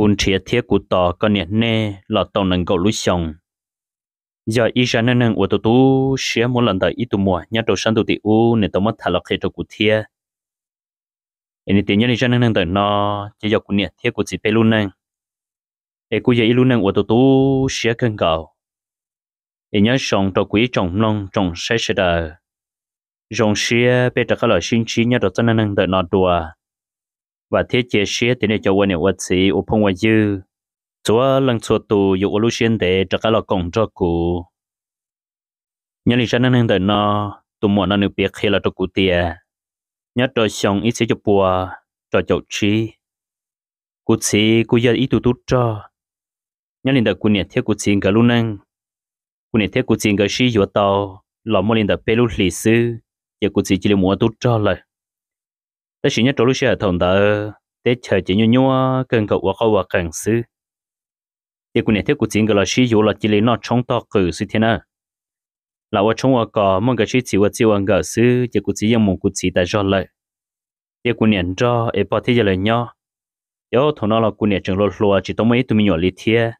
Kuv nrhiav thiab kuv tos koj niam nej los tau nees nkaum lub xyoo. Yog ib zaj neej neeg uas tu tu siab muab los ntawm ib tug muam nyob rau sab ntuj tim ub nws tau muab tham los qhia rau kuv thiab. Es nws tias nyob li zaj neej neeg ntawm no ces yog kuv niam thiab kuv txiv peb lub neej, es kuj yog ib lub neej uas tu tu siab kawg nkaus. Es nyob zoo rau kuv ib tsoom mloog tsoom saib sawv daws, zoo siab peb rov qab los sib ntsib nyob rau txoj neej neeg ntawm no dua. Vam thiab cia siab tias nej cov ua niam ua txiv ua phooj ua ywg, txhua leej txhua tus yuav ua lub siab ntev rov qab los koom nrog kuv. Nyob li zaj neej neeg ntawm no, tus muam no nws piav qhia los rau kuv tias, nyob rau xyoo ib txhiab cuaj pua rau caum tsib, kuv txiv kuj yog ib tug tub rog. Nyob li ntawm kuv niam thiab kuv txiv nkawd lub neej, kuv niam thiab kuv txiv nkawd sib yuav tau los muaj li ntawm peb lub hlis xwb ces kuv txiv cia li mus ua tub rog lawm. Tab sis nyob rau lub sij hawm thaum ntawd teb chaws ces nyuaj nyuaj kawg nkaus ua qoj ua qees xwb. Ces kuv niam thiab kuv txiv nkawd los sib yuav los cia li noj tshoob tog qws xwb thiab na. Lam ua tshoob ua kos muaj nkawd sib txhim ua txij ua nkawm xwb ces kuv txiv yeej mus kuv txiv tas zog lawm. Ces kuv niam nrog es pog thiab yawg lawv nyob. Ces thaum no los kuv niam tseem hluas hluas tsis tau muaj ib tug me nyuam li thiab.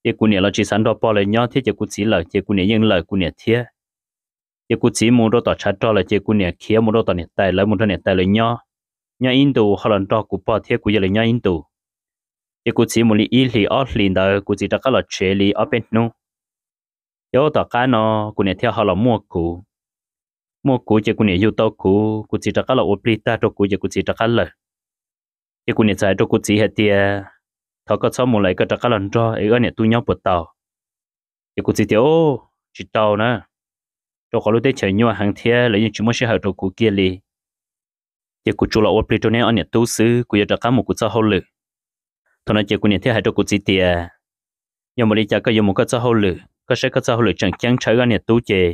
Ces kuv niam los tsis xav nrog pog lawv nyob thiab ces kuv txiv lawm ces kuv niam yeej lawm kuv niam thiab. Ces kuv txiv mus rau tom tshav rog lawm ces kuv niam khiav mus rau tom niam tais lawv mus nrog niam tais lawv nyob. Nyob ib ntus ho los nrog kuv pog thiab kuv yawg lawv nyob ib ntus. Ces kuv txiv mus li ib hlis ob hlis ntawd kuv txiv rov qab los tsev li ob peb hnub. Ces tom qab no kuv niam thiaj ho los muaj kuv. Muaj kuv ces kuv niam yug tau kuv, kuv txiv rov qab los ua plig tag rau kuv ces kuv txiv rov qab lawm. Ces kuv niam txawm hais rau kuv txiv hais tias, thov koj txhob mus lawm, koj rov qab los nrog es wb ob niam tub nyob puas tau? Ces kuv txiv tias, tsis tau na, rau qhov lub teb chaws nyuaj heev thiab lawv yeej tsis muab sij hawm rau kuv kiag li. Ces kuv tsuas los ua plig rau neb ob niam tub xwb, kuv yuav rov qab mus kuv txoj hauj lwm. Thaum no ces kuv niam thiaj hais rau kuv txiv tias, yog mus li cas koj yuav mus koj txoj hauj lwm, koj saib koj txoj hauj lwm tseem ceeb tshaj wb ob niam tub ces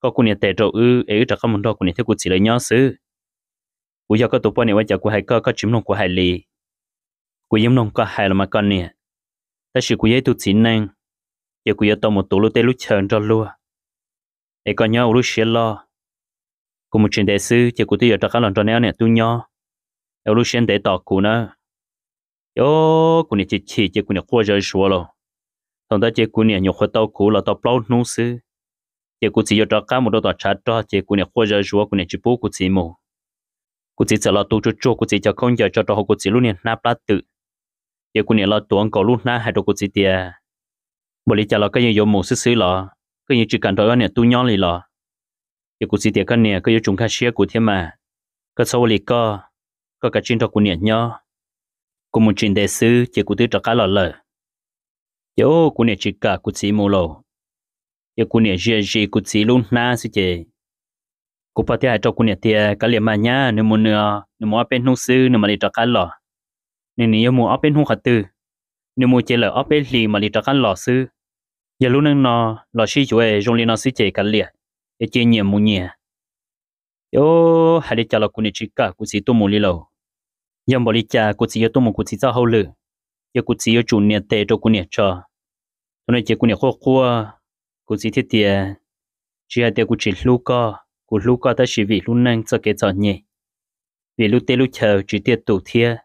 koj kuj nias tes rau wb es wb rov qab mus nrog kuv niam thiab kuv txiv lawv nyob xwb. Kuv yog koj tus poj niam ua cas kuv hais koj koj tsis mloog kuv hais li? Kuv yeej mloog koj hais los mas koj niam, tab sis kuv yog ib tug txiv neej, ces kuv yuav tau mus tu lub teb lub chaw nrog luag, es koj nyob ua lub siab loj. Kuv mus tsis ntev xwb ces kuv twb yuav rov qab los nrog neb ob niam tub nyob, es ua lub siab ntev tos kuv na. Ces kuv niam chim chim ces kuv niam quaj zawv zuav los. Thaum ntawd ces kuv niam nyuam qhuav tau kuv los tau plaub hnub xwb, ces kuv txiv yuav rov qab mus rau tom tshav rog ces kuv niam quaj zawv zuav, kuv niam tsis pub kuv txiv mus. Kuv txiv txawm los tu tsuag tsuag kuv txiv cov khaub ncaws tso rau hauv kuv txiv lub niag hnab plab twm. Ces kuv niam los tuav nkaus lub hnab hais rau kuv txiv tias, npaum li cas los koj yeej yuav mus xwb xwb los? Koj yeej tsis kam nrog wb ob niam tub nyob li los? Ces kuv txiv tias, koj niam, koj yuav tsum nkag siab kuv thiab mas, koj txhob ua li koj, koj kav tsij nrog kuv niam nyob. Kuv mus tsis ntev xwb ces kuv twb rov qab los lawm. Ces kuv niam tsis kam kuv txiv mus lauj. Ces kuv niam zia zis kuv txiv lub hnab xwb ces kuv pog thiaj hais rau kuv niam tias, kav liam mas nyab, nws mus nws, nws mus ob peb hnub xwb nws mam li rov qab los. Nws nim yuav mus ob peb hnub qhov twg? Nws mus ces lawm ob peb hlis mam li rov qab los xwb. Yog lub neej no los sib yuav zoo li no xwb ces kav liam, es cia nyias mus nyias. Ces hais li cas los kuv niam tsis kam kuv txiv tuaj mus li lauj. Yog npaum li cas kuv txiv yuav tuaj mus kuv txiv txoj hauj lwm, ces kuv txiv yuav tsum nias tes rau kuv niam tso. Thaum no ces kuv niam quaj quaj, kuv txiv thiaj tias, tsis hais tias kuv tsis hlub koj, kuv hlub koj tab sis vim hlub neej txoj kev txom nyem, vim lub teb lub chaw tsis tiaj tus thiab,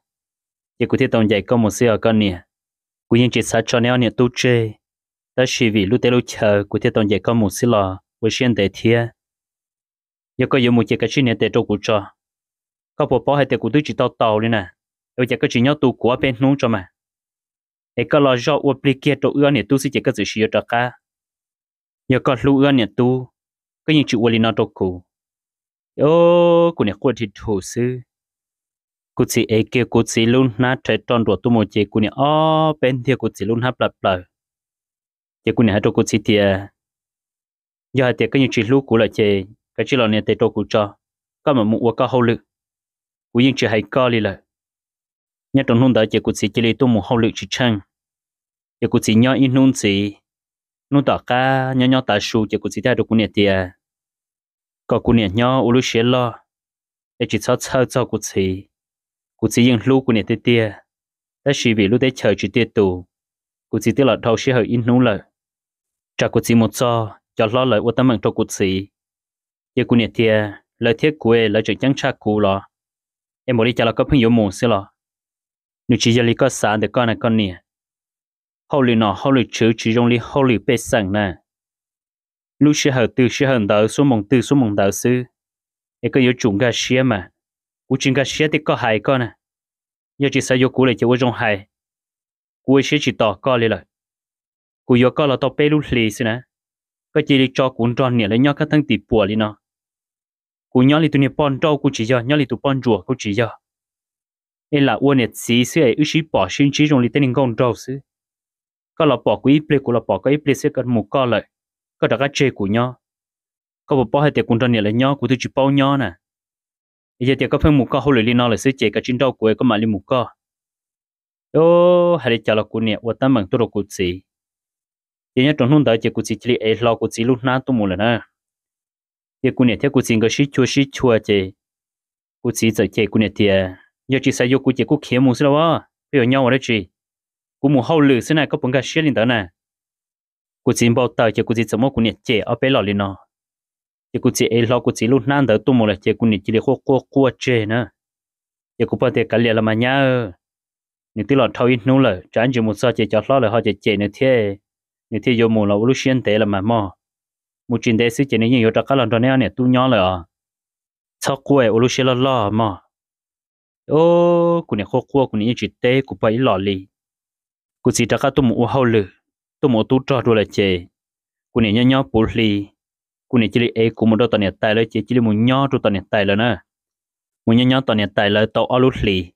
ces kuv thiaj tau ncaim koj mus xwb os koj niam. Kuv yeej tsis xav tso neb ob niam tub tseg, tab sis vim lub teb lub chaw kuv thiaj tau ncaim koj mus xwb los ua siab ntev thiab. Yog koj yuav mus ces kav tsij nias tes rau kuv tso. Koj puas paub hais tias kuv twb tsis tau taus li na, es ua cas koj tsis nyob tu kuv ob peb hnub tso mas? Es koj los zoj ua plig kiag rau wb ob niam tub xwb ces koj txawm sis yuav rov qab. Yog koj hlub wb ob niam tub, koj yeej tsis ua li no rau kuv. Ces kuv niam quaj dhia dhum xwb. Kuv txiv ev kiag kuv txiv lub hnab rhais roj nruam tuaj mus ces kuv niam ob peb ntiag kuv txiv lub hnab plaws plaws. Ces kuv niam hais rau kuv txiv tias, yog hais tias koj yeej tsis hlub kuv lawm ces kav tsij los nias tes rau kuv tso, koj mam mus ua koj hauj lwm, kuv yeej tsis hais koj li lawm. Nyob rau hnub ntawd ces kuv txiv cia li tuaj mus hauj lwm tsis tsheej. Ces kuv txiv nyob ib hnub ntxiv, hnub tom qab nyob nyob tav su ces kuv txiv thiaj hais rau kuv niam tias, kom kuv niam nyob ua lub siab loj, es tsis txhob txhawj txog kuv txiv. Kuv txiv yeej hlub kuv niam tiag tiag, tab sis vim lub teb chaws tsis tiaj tus, kuv txiv twb los dhau sij hawm ib hnub lawm. Tsam kuv txiv mus txog cov hlob lawv ua teeb meem rau kuv txiv, ces kuv niam tias, lawv thiab kuv lawv tseem ceeb tshaj kuv los? Es npaum li cas los koj pheej yuav mus xwb los? Nws tsis yog li koj xav ntawm koj na koj niam. Hauj lwm nom hauj lwm tswv tsis zoo li hauj lwm pej xeem na. Lub sij hawm twg sij hawm ntawd, xuab moos twg xuab moos ntawd xwb, es koj yuav tsum nkag siab mas. Kuv tsis nkag siab tej koj hais koj na. Yog tsis xav yuav kuv lawm ces ua zoo hais. Kuv ua siab tsis tos koj li lawm. Kuv yuav koj los tau peb lub hlis xwb na, koj cia li tso kuv nrog niam lawv nyob kab theeb tim puam li no. Kuv nyob li tus niag poj nrauj kuj tsis yog, nyob li tus poj ntsuam kuj tsis yog, es lam ua niam txiv xwb es wb sib pom sib ntsib zoo li tej niag nkauj nraug xwb. Koj los pom kuv ib pliag, kuv los pom koj ib pliag xwb koj mus koj lawm, koj rov qab tseg kuv nyob. Koj puas paub hais tias kuv nrog niam lawv nyob kuv twb tsis paub nyob na. Yog tias koj pheej mus koj hauj lwm li no lawm xwb ces koj tsis nrauj kuv koj mam li mus koj. Hais li cas los kuv niam ua tab meeg tuaj rau kuv txiv. Ces nyob rau hnub ntawd ces kuv txiv cia li ev hlo kuv txiv lub hnab tuaj mus lawm na. Ces kuv niam thiab kuv txiv nkawd sib chua sib chua ces kuv txiv txawm cem kuv niam tias, yog tsis xav yuav kuv ces kuj khiav mus xwb lauj, koj yuav nyob ua dab tsi? Kuv mus hauj lwm xwb na, koj puas nkag siab li ntawd na? Kuv txiv npau taws ces kuv txiv txawm muab kuv niam cem ob peb los li no. Ces kuv txiv ev hlo kuv txiv lub hnab ntawd tuaj mus lawm ces kuv niam cia li quaj quaj quaj tseg na. Ces kuv pog tias, kav liam los mas nyab, nws twb los dhau ib hnub lawm, tsam ntsis mus txog ces cov hlob lawv ho cem cem nws thiab, nws thiaj yuav mus los ua lub siab ntev los mas mog. Mus tsis ntev xwb ces nws yeej yuav rov qab los nrog neb ob niam tub nyob lawm os. Txhob quaj, ua lub siab loj loj mog. Kuv niam quaj quaj kuv niam yeej tsis teb kuv pog ib los li. Kuv txiv rov qab tuaj mus ua hauj lwm, tuaj mus ua tub rog dua lawm ces kuv niam nyob nyob puv hli, kuv niam cia li ev kuv mus rau tom niam tais lawv ces cia li mus nyob rau tom niam tais lawv na. Mus nyob nyob tom niam tais lawv tau ob lub hlis,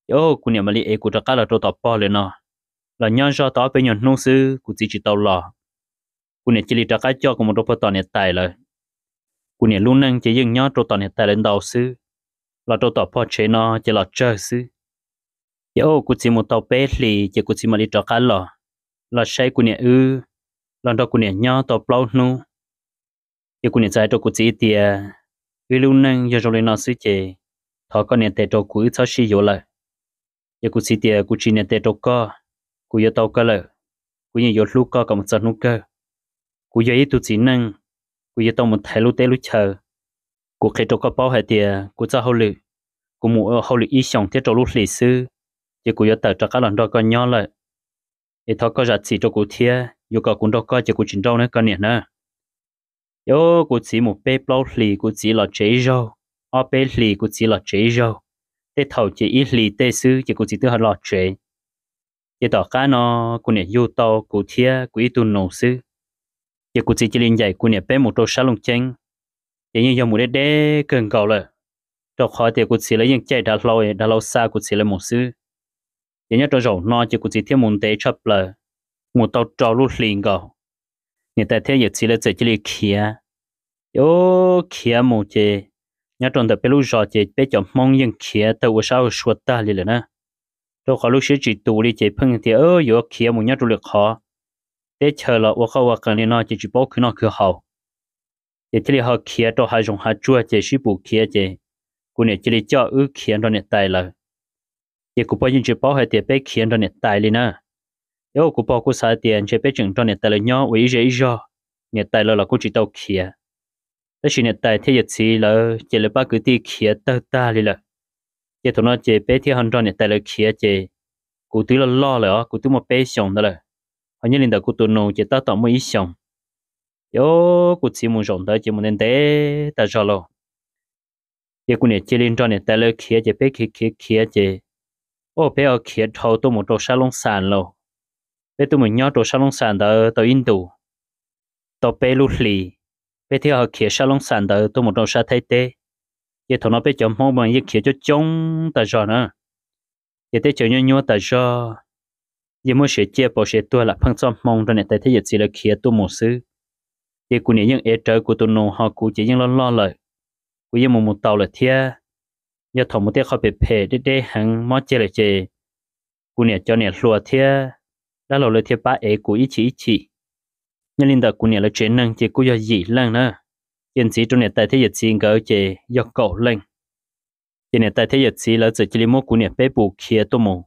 ces kuv niam mam li ev kuv rov qab los rau tom pog lawv no. Los nyob zog tau ob peb nyuag hnub xwb kuv txiv tsis tau los. Kuv niam cia li rov qab coj kuv mus rau pog tom niam tais lawv. Kuv niam lub neej ces yeej nyob rau tom niam tais lawv ntau xwb, los rau tom pog tsev no ces los tsawg xwb. Ces kuv txiv mus tau peb hlis ces kuv txiv mam li rov qab los, los saib kuv niam wb, los nrog kuv niam nyob tau plaub hnub. Ces kuv niam txawm hais rau kuv txiv tias, wb lub neej yog zoo li no xwb ces thov koj nias tes rau kuv, wb txhob sib yuav lawm. Ces kuv txiv tias, kuv tsis nias tes rau koj, kuv yuav tau koj lawm, kuv yeej yuav hlub koj kom mus txog hnub kawg. Kuv yog ib tug txiv neej, kuv yuav tau mus thaiv lub teb lub chaw. Kuv qhia rau koj paub hais tias kuv txoj hauj lwm, kuv mus ua hauj lwm ib xyoos thiab rau lub hlis xwb, ces kuv yuav tawm rov qab los nrog koj nyob lawm. Es thov koj zam txim rau kuv thiab, yuav kom kuv nrog koj ces kuv tsis nrauj nawb koj niam na. Ces kuv txiv mus peb plaub hlis kuv txiv los tsev ib zaug, ob peb hlis kuv txiv los tsev ib zaug, tej thaum ces ib hlis tej xwb ces kuv txiv twb ho los tsev. Ces tom qab no kuv niam yug tau kuv thiab kuv ib tug nus xwb, ces kuv txiv cia li ncaim kuv niam peb mus rau sab Looj Ceeb. Ces yeej yog mus deb deb kawg nkaus lawm, rau qhov tias kuv txiv lawv yeej caij dav hlau, dav hlau xa kuv txiv lawv mus xwb. Ces nyob rau zaum no ces kuv txiv thiaj mus ntev tshaj plaws, mus tau rau lub hlis nkaus, niam tais thiab yawm txiv lawv txawm cia li khiav. Ces khiav mus ces nyob rau ntawm peb lub zos ces peb cov Hmoob yeej khiav tawg ua sab ua sua tag li lawm na. Rau qhov lub siab tsis tus li ces pheej tias yuav khiav mus nyob rau lwm qhov, teb chaws los ua qoj ua qees li no ces tsis paub khwv noj khwv haus. Ces thiaj li ho khiav rau hav zoov hav tsuag ces sib pus khiav ces kuv niam cia li coj wb khiav nrog niam tais lawv. Ces kuv pog yeej tsis paub hais tias peb khiav nrog niam tais li na. Ces kuv pog kuj xav tias ntshe peb tseem nrog niam tais lawv nyob ua ib zej ib zog, niam tais lawv los kuj tsis tau khiav. Tab sis niam tais thiab yawm txiv lawv ces lawv pab kwv tij khiav tawg tag li lawm. Ces thaum no ces peb thiaj ho nrog niam tais lawv khiav ces kuv twb loj loj lawm os, kuv twb muaj peb xyoos ntawd lawm, ho nyob li ntawm kuv tus nus ces tab tom muaj ib xyoos. Ces kuv txiv mus zaum ntawd ces mus ntev ntev tas zog lauj. Ces kuv niam cia li nrog niam tais lawv khiav ces peb khiav khiav khiav ces, o, peb ho khiav dhau tuaj mus rau sab Loob Xas lauj. Peb tuaj mus nyob rau sab Loob Xas ntawd tau ib ntus, tau peb lub hlis, peb thiaj ho khiav sab Loob Xas ntawd tuaj mus rau sab Thaib teb. Ces thaum no peb cov Hmoob mas yeej khiav coob coob tas zog na. Ces teb chaws nyuaj nyuaj tas zog, yeej muab siav ciaj pauv siav tuag lam pheej txoj hmoo nrog niam tais thiab yawm txiv lawv khiav tuaj mus xwb. Ces kuv niam yeej ev rawv kuv tus nus ho kuv ces yeej loj loj lawm, kuv yeej mus mus tau lawm thiab. Yog thaum mus tej qhov phem phem deb deb heev mob ceg lawm ces kuv niam cov niam hluas thiab dab laug lawv thiaj pab ev kuv ib chim ib chim. Nyob li ntawm kuv niam lawv tsev neeg ces kuj yog yim leej na, ces ntxiv rau niam tais thiab yawm txiv nkawd ces yog kaum leej. Ces niam tais thiab yawm txiv lawv txawm cia li muab kuv niam peb pus khiav tuaj mus.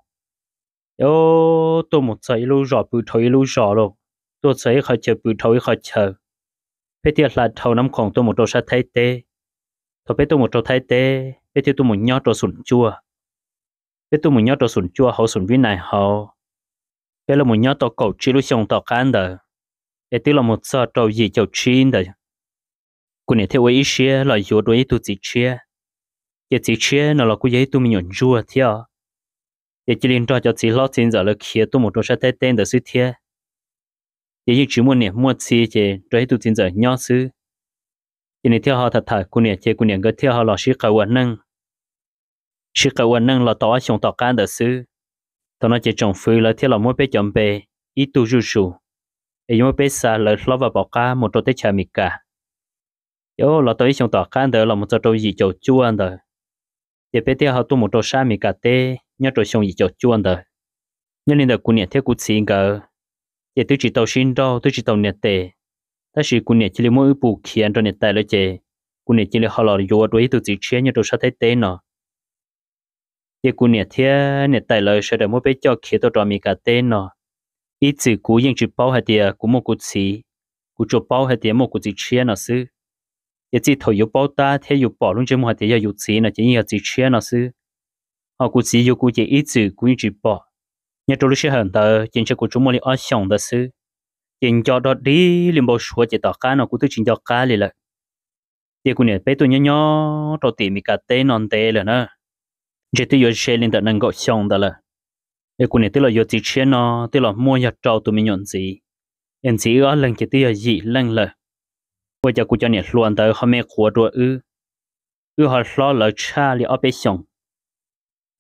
Ces tuaj mus txog ib lub zos pw dhau ib lub zos lauj, tuaj txog ib qhov chaw pw dhau ib qhov chaw. Peb thiaj hla dhau Nab Khoom tuaj mus rau sab Thaib teb. Thaum peb tuaj mus rau Thaib teb peb thiaj tuaj mus nyob rau Xoom Cuaj. Peb tuaj mus nyob rau xum cuaj hauv xum Vib Nais hauv, peb los mus nyob tau kaum tsib lub xyoo tom qab ntawd, es twb los mus txog rau yim caum tsib ntawd, kuv niam thiaj ua ib siab los yuav dua ib tug txiv tshiab. Ces txiv tshiab no los kuj yog ib tug me nyuam ntsuag thiab os. Ces cia li nrog cov txiv hlob txiv ntxawm lawv khiav tuaj mus rau sab Thaib teb ntawd xwb thiab. Ces yeej tsis muaj niam muaj txiv ces nrog ib tug txiv ntxawm nyob xwb. Ces nws thiaj ho tham tham kuv niam ces kuv niam nkawd thiaj ho los sib qawm ua neej. Sib qawm ua neej los tau ob xyoo tom qab ntawd xwb, thaum no ces tsoom fwv lawv thiaj los muab peb cov npe ib tug zuj zus, es yuav muab peb xa lawv hlob Vaj Pov qab mus rau teb chaws Amelikas. Ces los tau ib xyoo tom qab ntawd los mus txog rau yim caum cuaj ntawd, ces peb thiaj ho tuaj mus rau sab Amelikas teb nyob rau xyoo yim caum cuaj ntawd. Nyob li ntawm kuv niam thiab kuv txiv nkawd, ces twb tsis tau sib nrauj twb tsis tau niam tes, tab sis kuv niam cia li muab wb pus khiav nrog niam tais lawv ces kuv niam cia li ho los yuav dua ib tug txiv tshiab nyob rau sab Thaib teb no. Ces kuv niam thiab niam tais lawv sawv daws muab peb coj khiav tuaj rau Amelikas teb no, ib txwm kuv yeej tsis paub hais tias kuv muaj kuv txiv, kuv tsuas paub hais tias muaj kuv txiv tshiab no xwb. Ces txij thaum yus paub tab thiab yus pom lub ntsej muag hais tias yog yus txiv no ces yeej yog txiv tshiab no xwb. Ho kuv txiv yug kuv ces ib txwm kuv yeej tsis pom. Nyob rau lub sij hawm ntawd ces ntshe kuv tsuas muaj li ob xyoos ntawd xwb, ces nco dog dig li npau suav ces tom qab no kuv twb tsis nco qab li lawm. Ces kuv niam peb tuaj nyob nyob rau tim Amelikas teb no ntev lawm na, ntshe twb yuav ze li ntawm nees nkaum xyoo ntawd lawm. Es kuv niam twb los yuav txiv tshiab no twb los muaj yog rau tus me nyuam ntxiv, es ntxiv wb ob leeg ces twb yog yim leej lawm. Ua cas kuv cov niam hluas ntawd ho me qhuav dua wb, wb ho hlob lawv tshaj li ob peb xyoos.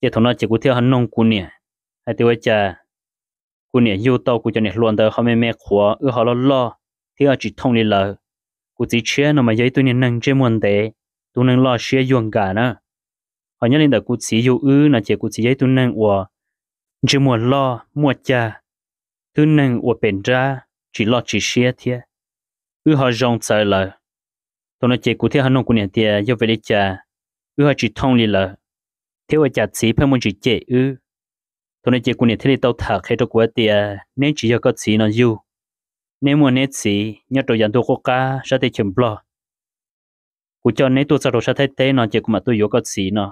Ces thaum no ces kuv thiaj ho noog kuv niam hais tias ua cas kuv niam yug tau kuv cov niam hluas ntawd ho me me qhuav, wb ho loj loj thiab ho tsis thooj li lawv. Kuv txiv tshiab no mas yog ib tug niag neeg ntsej muag ntev, tus neeg loj siab yuag nkam na. Ho nyob li ntawm kuv txiv yug wb no ces kuv txiv yog ib tug neeg uas ntsej muag loj muaj cag, twb neeg ua pem nrab tsis loj tsis siab thiab, wb ho zoo txawv lawv. Thaum no ces kuv thiaj ho noog kuv niam tias yog vim li cas wb ho tsis thooj li lawv, thiab ua cas txiv pheej muaj ntsis cem wb. Thaum no ces kuv niam thiaj li tau tham qhia rau kuv hais tias neb tsis yog koj txiv no yug, neb muaj neb txiv nyob rau yav ntuj qub qab sab teb chaws Nplog. Kuv coj neb tuaj txog rau sab Thaib teb no ces kuv mam tuaj yuav koj txiv no.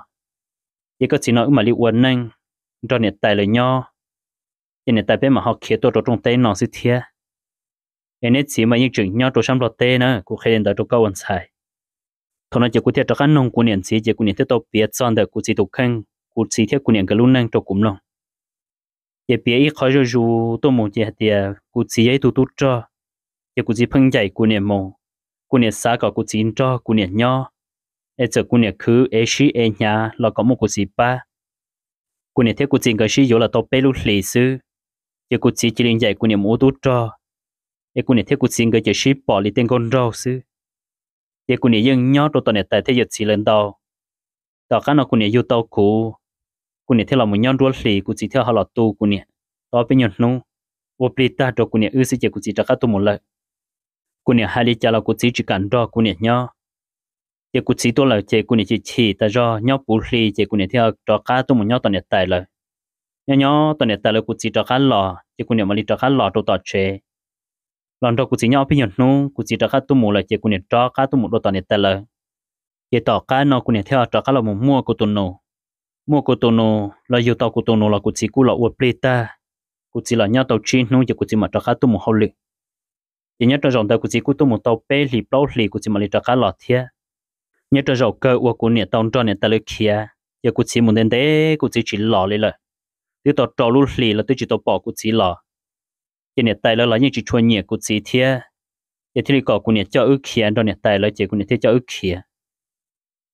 Ces koj txiv no wb mam li ua neej nrog niam tais lawv nyob, ces niam tais peb mam ho khiav tuaj rau rooj teb no xwb thiab. Es neb txiv mas yeej tseem nyob rau sab Nplog teb na, kuv qhia li ntawd rau koj ua ntxhais. Thaum no ces kuv thiaj rov qab noog kuv niam ntxiv ces kuv niam thiaj tau piav txog ntawm kuv txiv tus kheej, kuv txiv thiab kuv niam nkawd lub neej rau kuv mloog. Ces piav ib qho zuj zus tuaj mus ces hais tias kuv txiv yog ib tug tub rog, ces kuv txiv pheej ncaim kuv niam mus. Kuv niam xav kom kuv txiv nrog kuv niam nyob, es txawm kuv niam khwv ev sib ev hnyav los kom muaj kuv txiv pab. Kuv niam thiab kuv txiv nkawd sib yuav los tau peb lub hlis xwb, ces kuv txiv cia li ncaim kuv niam mus ua tub rog, es kuv niam thiab kuv txiv nkawd ces sib pom li tej nkauj nraug xwb. Ces kuv niam yeej nyob rau tom niam tais thiab yawm txiv lawv ntau. Tom qab no kuv niam yug tau kuv, kuv niam thiaj los mus nyob nruab hlis, kuv txiv thiaj ho los tu kuv niam tau ob peb nyuag hnub, ua plig tag rau kuv niam wb xwb ces kuv txiv rov qab tuaj mus lawm. Kuv niam hais li cas los kuv txiv tsis kam nrog kuv niam nyob. Ces kuv txiv tuaj lawm ces kuv niam chim chim tas zog, nyob puv hli ces kuv niam thiaj rov qab tuaj mus nyob tom niam tais lawv. Nyob nyob tom niam tais lawv kuv txiv rov qab los ces kuv niam mam li rov qab los rau tom tsev, los nrog kuv txiv nyob ob peb nyuag hnub, kuv txiv rov qab tuaj mus lawm ces kuv niam rov qab tuaj mus dua tom niam tais lawv. Ces tom qab no kuv niam thiaj rov qab los mus muaj kuv tus nus. Muaj kuv tus nus los yug tau kuv tus nus los kuv txiv kuj los ua plig tag, kuv txiv los nyob tau tsib hnub ces kuv txiv mam rov qab tuaj mus hauj lwm. Ces nyob rau zaum ntawd kuv txiv kuj tuaj mus tau peb hlis plaub hlis kuv txiv mam li rov qab los thiab. Nyob rau zaum kawg uas kuv niam tau nrog niam tais lawv khiav ces kuv txiv mus ntev ntev kuv txiv tsis los li lawm, twb tau rau lub hlis los twb tsis tau pom kuv txiv los. Ces niam tais lawv los yeej tsis tshua nyiam kuv txiv thiab, ces thiaj li kom kuv niam coj wb khiav nrog niam tais lawv ces kuv niam thiaj coj wb khiav.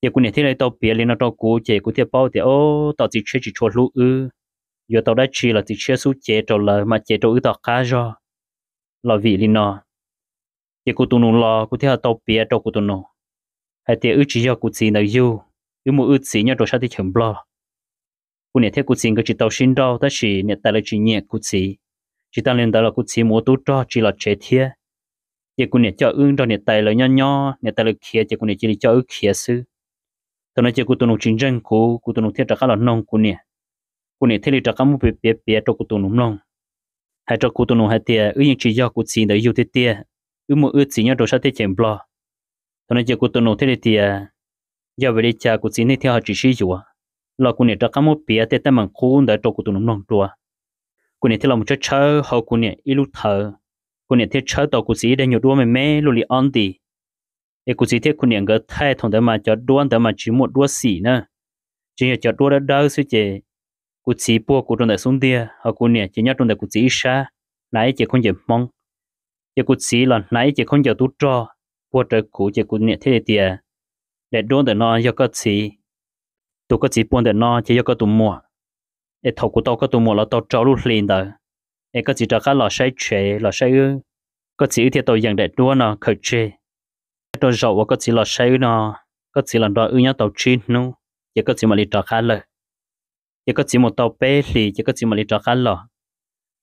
Ces kuv niam thiaj li tau piav li no rau kuv ces kuv thiaj paub tias o, tom txiv tshiab tsis tshua hlub wb, yuav tau dab tsi los txiv tshiab xub cev rau lawv mas cev rau wb tom qab zog los vim li no. Ces kuv tus nus los kuv thiaj tau piav rau kuv tus nus hais tias wb tsis yog kuv txiv ntawd yug, wb muaj wb txiv nyob rau sab teb chaws Nplog. Kuv niam thiab kuv txiv nkawd tsis tau sib nrauj tab sis niam tais lawv tsis nyiam kuv txiv. Tsis tas li ntawd los kuv txiv mus ua tub rog tsis los tsev thiab. Ces kuv niam coj wb nrog niam tais lawv nyob nyob, niam tais lawv khiav ces kuv niam cia li coj wb khiav xwb. Thaum no ces kuv tus nus tsis ntseeg kuv, kuv tus nus thiaj rov qab los noog kuv niam. Kuv niam thiaj li rov qab muab piav piav rau kuv tus nus mloog, hais rau kuv tus nus hais tias wb yeej tsis yog kuv txiv ntawd yug tiag tiag, wb muaj wb txiv nyob rau sab teb chaws Nplog. Thaum no ces kuv tus nus thiaj li tias yog vim li cas kuv txiv nej thiaj ho tsis sib yuav. los kuv niam rov qab muab piav tej teeb meem qub ntawd rau kuv tus nus mloog dua. Kuv niam thiaj los mus tshawb tshawb hauv kuv niam ib lub thawv, kuv niam thiaj tshawb tau kuv txiv ib daim nyuag duab me me luaj li ob nti. Es kuv txiv thiab kuv niam nkawd thaij thaum ntawd mas cov duab ntawd mas tsis muaj duab xim na, tseem yog cov duab dawb dawb xwb ces kuv txiv puag kuv rau ntawm xub ntiag, ho kuv niam ces nyob rau ntawm kuv txiv ib sab, hnav ib ce khaub ncaws Hmoob. Ces kuv txiv los hnav ib ce khaub ncaws tub rog puag rawv kuv, ces kuv niam thiaj li tias, Daim duab ntawm no yog koj txiv, tus koj txiv puag ntawm no ces yog koj tus muam. Es thaum kuv tau koj tus muam los tau rau lub hli ntawd, es koj txiv rov qab los saib tsev los saib wb, koj txiv wb thiaj tau yeem daim duab no khaws tseg. Nyob rau zaum uas koj txiv los saib wb no, koj txiv los nrog wb nyob tau tsib hnub, ces koj txiv mam li rov qab lawm. Ces koj txiv mus tau peb hlis ces koj txiv mam li rov qab los.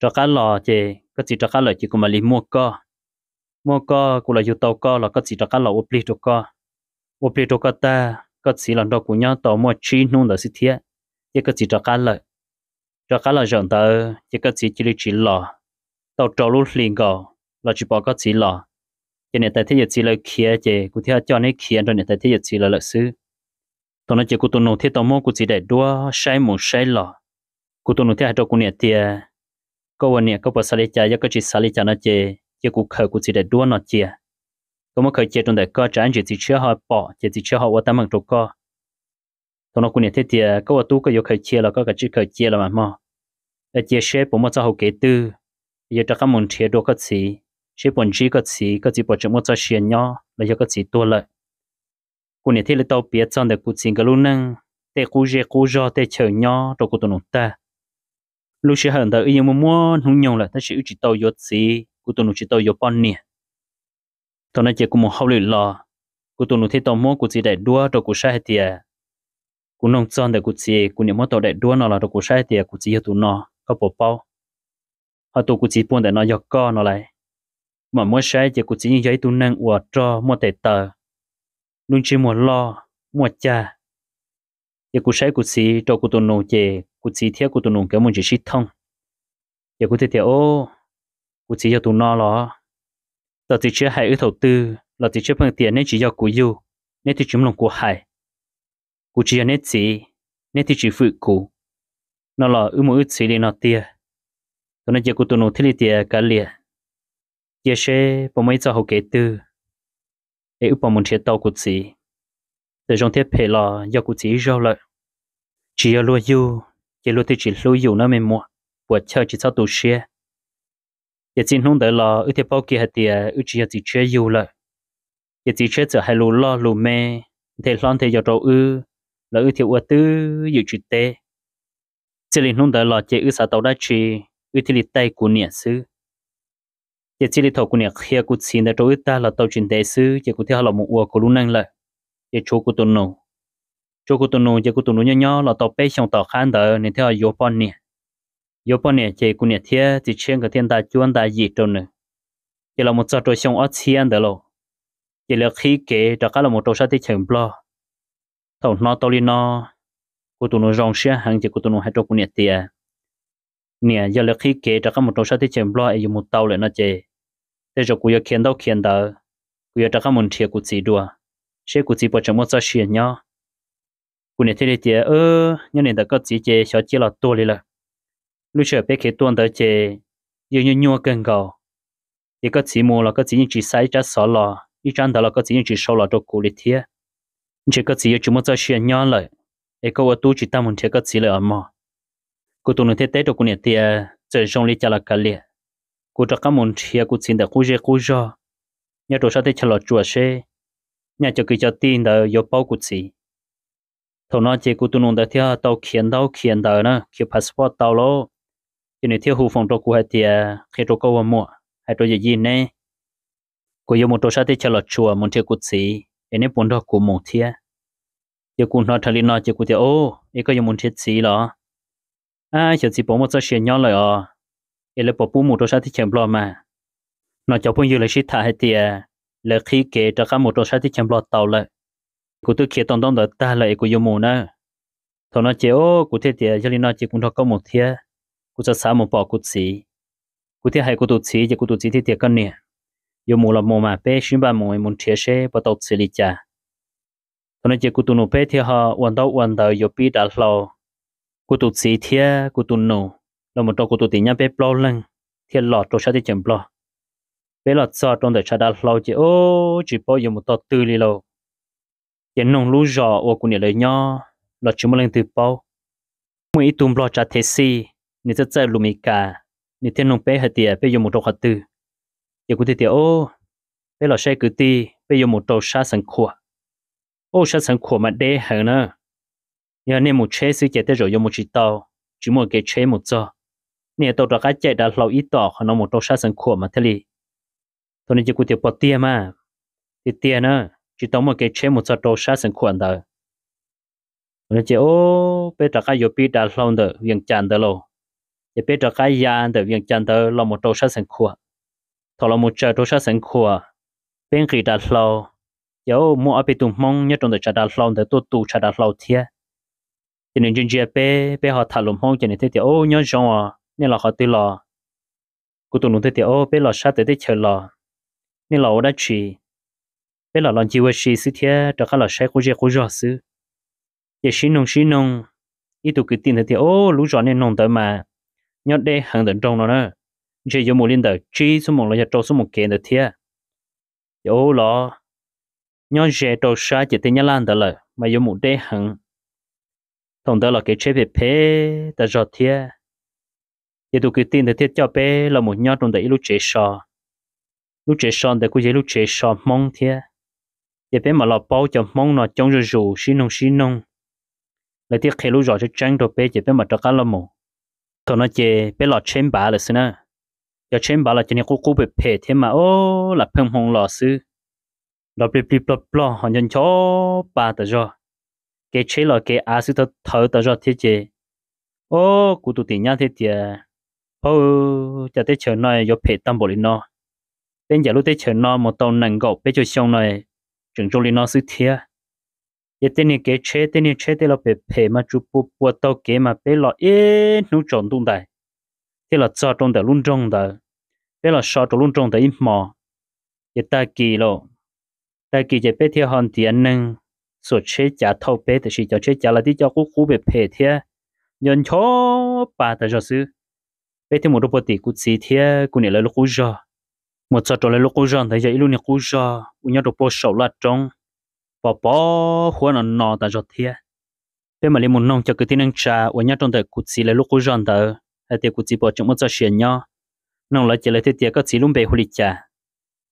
Rov qab los ces koj txiv rov qab lawm ces kuv mam li muaj koj. Muaj koj, kuv los yug tau koj los koj txiv rov qab los ua plig rau koj. Ua plig rau koj tag, koj txiv los nrog kuv nyob tau muaj tsib hnub ntawd xwb thiab, ces koj txiv rov qab lawm. Rov qab los zaum ntawd ces koj txiv cia li tsis los tau rau lub hli nkaus los tsis pom koj txiv los. Ces niam tais thiab yawm txiv lawv khiav ces kuv thiaj coj neb khiav nrog niam tais thiab yawm txiv lawv lawm xwb. Thaum no ces kuv tus nus thiaj tau muab kuv txiv daim duab saib mus saib los. Kuv tus nus thiaj hais rau kuv niam tias, Koj ua niam koj puas xav li cas? Yog koj tsis xav li cas no ces cia kuv khaws kuv txiv daim duab no cia. Koj muab khaws cia rau ntawm koj, tsam ntsis txiv tshiab ho pom ces txiv tshiab ho ua teeb meem rau koj. Thaum no kuv niam thiaj tias, Koj ua tub koj yuav khaws cia los koj kav tsij khaws cia los mas mog. Cia seb puas muaj txoj hau kev twg, yuav rov qab mus nrhiav dua koj txiv, seb puas ntsib koj txiv, koj txiv puas tseem muaj txoj sia nyob los yog koj txiv tuag lawm. Kuv niam thiaj li tau piav txog ntawm kuv txiv nkawd lub neej, tej qub zej qub zog, tej chaw nyob rau kuv tus nus tag. Lub sij hawm ntawd wb yeej muaj muaj hnub nyoog lawm tab sis wb tsis tau yuav txiv, kuv tus nus tsis tau yuav poj niam. Thaum no ces kuv mus hauj lwm los, kuv tus nus thiaj tau muab kuv txiv daim duab rau kuv saib hais tias, Kuv nug txog ntawm kuv txiv, kuv niam muab tau daim duab no los rau kuv saib hais tias kuv txiv yog tus no, koj puas paub? Ho tus kuv txiv puag ntawm no yog koj no lauj. Kuv mam muab saib ces kuv txiv yeej yog ib tug neeg uas rog muaj tes taw, lub ntsej muag loj, muaj cag. Ces kuv saib kuv txiv rau kuv tus nus ces kuv txiv thiab kuv tus nus nkawd muaj ntsis sib thooj. Ces kuv thiaj tias, Kuv txiv yog tus no los? Txawm txiv tshiab hais wb thaum twg los txiv tshiab pheej tias, Neb tsis yog kuv yug, neb twb tsis mloog kuv hais. Kuv tsis yog neb txiv, neb twb tsis fwm kuv, no los wb mus wb txiv li no tiag. Thaum no ces kuv tus nus thiaj li tias, Kav liam, cia seb puas muaj ib txoj hau kev twg es wb puas mus nrhiav tau kuv txiv. Txawm zoo thiab phem los yog kuv txiv ib zaug lawm. Tsis yog luag yug ces luag thiaj tsis hlub yus nawb me muam, puam chawj tsis txhob tu siab. Ces txij hnub ntawd los wb thiaj paub kiag hais tias wb tsis yog txiv tshiab yug lawm. Ces txiv tshiab txawm hais lus loj lus me, nthe hlob nthe yau rau wb, los wb thiaj ua twj ywm tsis teb. Txij li hnub ntawd los ces wb xav tau dab tsi, wb thiaj li taij kuv niam xwb. Ces txij li thaum kuv niam qhia kuv txiv ntawd rau wb tag los tau tsis ntev xwb ces kuv thiaj ho los mus ua kuv lub neej lawm. Ces tshuav kuv tus nus, tshuav kuv tus nus ces kuv tus nus nyob nyob los tau peb xyoos tom qab ntawd nws thiaj ho yuav poj niam. Yuav poj niam ces kuv niam thiab txiv tshiab nkawd thiaj nta cuab nta yim rau nws. Ces los mus txog rau xyoo ob txhiab ntawd lauj, ces lawv qhib kev rov qab los mus rau sab teb chaws Nplog. Thaum hnov tau li no, kuv tus nus zoo siab heev ces kuv tus nus hais rau kuv niam tias, Niam, yog lawv qhib kev rov qab mus rau sab teb chaws Nplog es yuav mus tau lawm no ces tej zaum kuv yuav khiav ntaub khiav ntawv, kuv yuav rov qab mus nrhiav kuv txiv dua, seb kuv txiv puas tseem muaj txoj sia nyob. Kuv niam thiaj li tias, Nyob li ntawm koj txiv ces xyov ciaj los tuag li lawm. Lub sij hawm peb khiav tuaj ntawd ces yeej nyuaj nyuaj kawg nkaus. Ces koj txiv mus los koj txiv yeej tsis xa ib tsab xov los, ib tsab ntawv los koj txiv yeej tsis sau los rau kuv li thiab. Ntshe koj txiv yuav tsis muaj txoj sia nyob lawm, es koj ua tub tsis tau mus nrhiav koj txiv lawm os mog. Kuv tus nus thiaj teb rau kuv niam tias, Txawm zoo li cas los kav liam, kuv rov qab mus nrhiav kuv txiv ntawm qub zej qub zog nyob rau sab teb chaws Los Tsuas seb nyaj cov kwv cov tij ntawd yuav paub kuv txiv. Thaum no ces kuv tus nus ntawd thiaj tau khiav ntaub khiav ntawv na, khiav passport tau lauj. Ces nws thiaj hu foos rau kuv hais tias, Qhia rau koj ua muam, hais rau yawm yij neb, kuv yuav mus rau sab teb chaws Los Tsuas mus nrhiav kuv txiv, es neb puas nrog kuv mus thiab? Ces kuv hnov raws li no ces kuv tias, O, es koj yuav mus nrhiav txiv los? Ab, xyov txiv puas muaj txoj sia nyob lawm os, es lawv puas pub mus rau sab teb chaws Nplog mas? No cov phooj ywg lawv sib tham hais tias lawv qhib kev rov qab mus rau sab teb chaws Nplog tau lawm. Kuv twb khiav tau ntaub ntawv tag lawm es kuv yuav mus na. Thaum no ces, O, kuv thiaj tias, Yog li no ces kuv nrog koj mus thiab, kuv xav xav mus pom kuv txiv. Kuv thiaj hais kuv tus txiv ces kuv tus txiv thiaj tias, Koj niam, yuav mus los mus mas peb sib npaj mus mus nrhiav seb puas tau txiv li cas. Thaum no ces kuv tus nus peb thiaj ho ua ntaub ua ntawv yuav pib dav hlau. Kuv tus txiv thiab kuv tus nus los mus rau kuv tus tim nyab peb plaub leeg thiaj los rau sab teb chaws Nplog. Peb los txog rau ntawm tshav dav hlau ces ub tsis paub yuav mus tog twg li lauj. Ces noog lub zos uas kuv niam lawv nyob los tsis muaj leej twg paub. Muaj ib tug Nplog tsav thev xij, nws txawj txawj lus Meskas, nws thiaj noog peb hais tias peb yuav mus rau qhov twg. Ces kuv thiaj tias, Ub, peb los saib kwv tij, peb yuav mus rau sab Xeev Khuam. Ub, sab Xeev Khuam mas deb heev na. Yog nej mus tsheb xwb ces tej zaum yuav mus tsis tau, tsis muaj kev tsheb mus txog. Nej yuav tau rov qab caij dav hlau ib tom qhov no mus rau sab Xeev Khuam mas thiaj li. Thaum no ces kuv tias, Puas tiag mas? Tiag tiag na, tsis tau muaj kev tsheb mus txog rau sab Xeev Khuam ntawd. Thaum no ces ub, peb rov qab yuav pib dav hlau ntawm Vias Cas ntawd lauj. Ces peb rov qab ya ntawm Vias Cas ntawd los mus rau sab Xeev Khuam. Thaum los mus tsaws rau sab Xeev Khuam, peb nqis dav hlau, ces ub, muaj ob peb tug Hmoob nyob rau ntawm tshav dav hlau ntawd tuaj tu tshav dav hlau thiab. Ces nws ntsia ntsia peb, peb ho tham lus Hmoob ces nws thiaj tias, Ub, nyob zoo os, nej los qhov twg los? Kuv tus nus thiaj tias, Ub, peb los sab tawm teb chaws los. Nej los ua dab tsi? Peb los los ncig ua si xwb thiab rov qab los saib qub zej qub zog xwb. Ces sib noog sib noog, ib tug kwv tij ntawd tias, Ub, lub zos nej noog ntawd mas nyob deb heev ntawm nroog no na, ntshe yuav mus li ntawm tsib xuab moos los yog rau xuab moos kev ntawd thiab. Ces ub los, nyob ze rau sab ciam teb Nyab Laj ntawd lawm mas yuav mus deb heev. Thaum ntawd los kev tsheb phem phem tas zog thiab. Ces tus kwv tij ntawd thiaj coj peb los mus nyob rau ntawm ib lub tsev so. Lub tsev so ntawd kuj yog ib lub tsev so Hmoob thiab. Ces peb mam los paub cov Hmoob no coob zuj zus, sib noog sib noog, lawv thiaj qhia lub zos tseeb tseeb rau peb ces peb mam rov qab los mus. Thaum no ces peb los tsheb npav lawm xwb na. Cov tsheb npav los cov niag qub qub phem phem thiab mas ub, lam pheej hmoo los xwb, nrov plig plig plog plog ho ncho ncho pa tas zog. Kev tsheb los kev av xwb thawv tas zog thiab ces, ub, kuv tus tim nyab thiaj tias, Phauj, cas teb chaws no yuav phem tag npaum li no? Peb ncaim lub teb chaws no mus tau nees nkaum peb caug xyoo no tseem zoo li no xwb thiab. Ces tej niag kev tsheb, tej niag tsheb tej los phem phem mas tsuas pua pua taug kev mas peb los ib hnub tsaus ntuj ntais thiaj los txog rau ntawm lub nroog ntawd. Peb los so rau lub nroog ntawd ib hmos, ces tag kis lauj, tag kis ces peb thiaj ho ntiav neeg xuam tsheb cav thauj peb, tiam sis cov tsheb cav los tib co qub qub phem phem thiab ncho ncho pa tas zog xwb. Peb thiaj mus rau puag tim kuv txiv thiab kuv niam lawv lub qub zog. Mus txog rau lawv lub qub zog ntawd yog ib lub niag qub zog uas nyob rau puag saum laj roob, pos pos huab no no tas zog thiab. Peb mam li mus noog cov kwv tij neej tsa uas nyob rau ntawm kuv txiv lawv lub qub zog ntawd hais tias kuv txiv puas tseem muaj txoj sia nyob. Noog lawv ces lawv thiaj tias, Koj txiv lub npe hu li cas?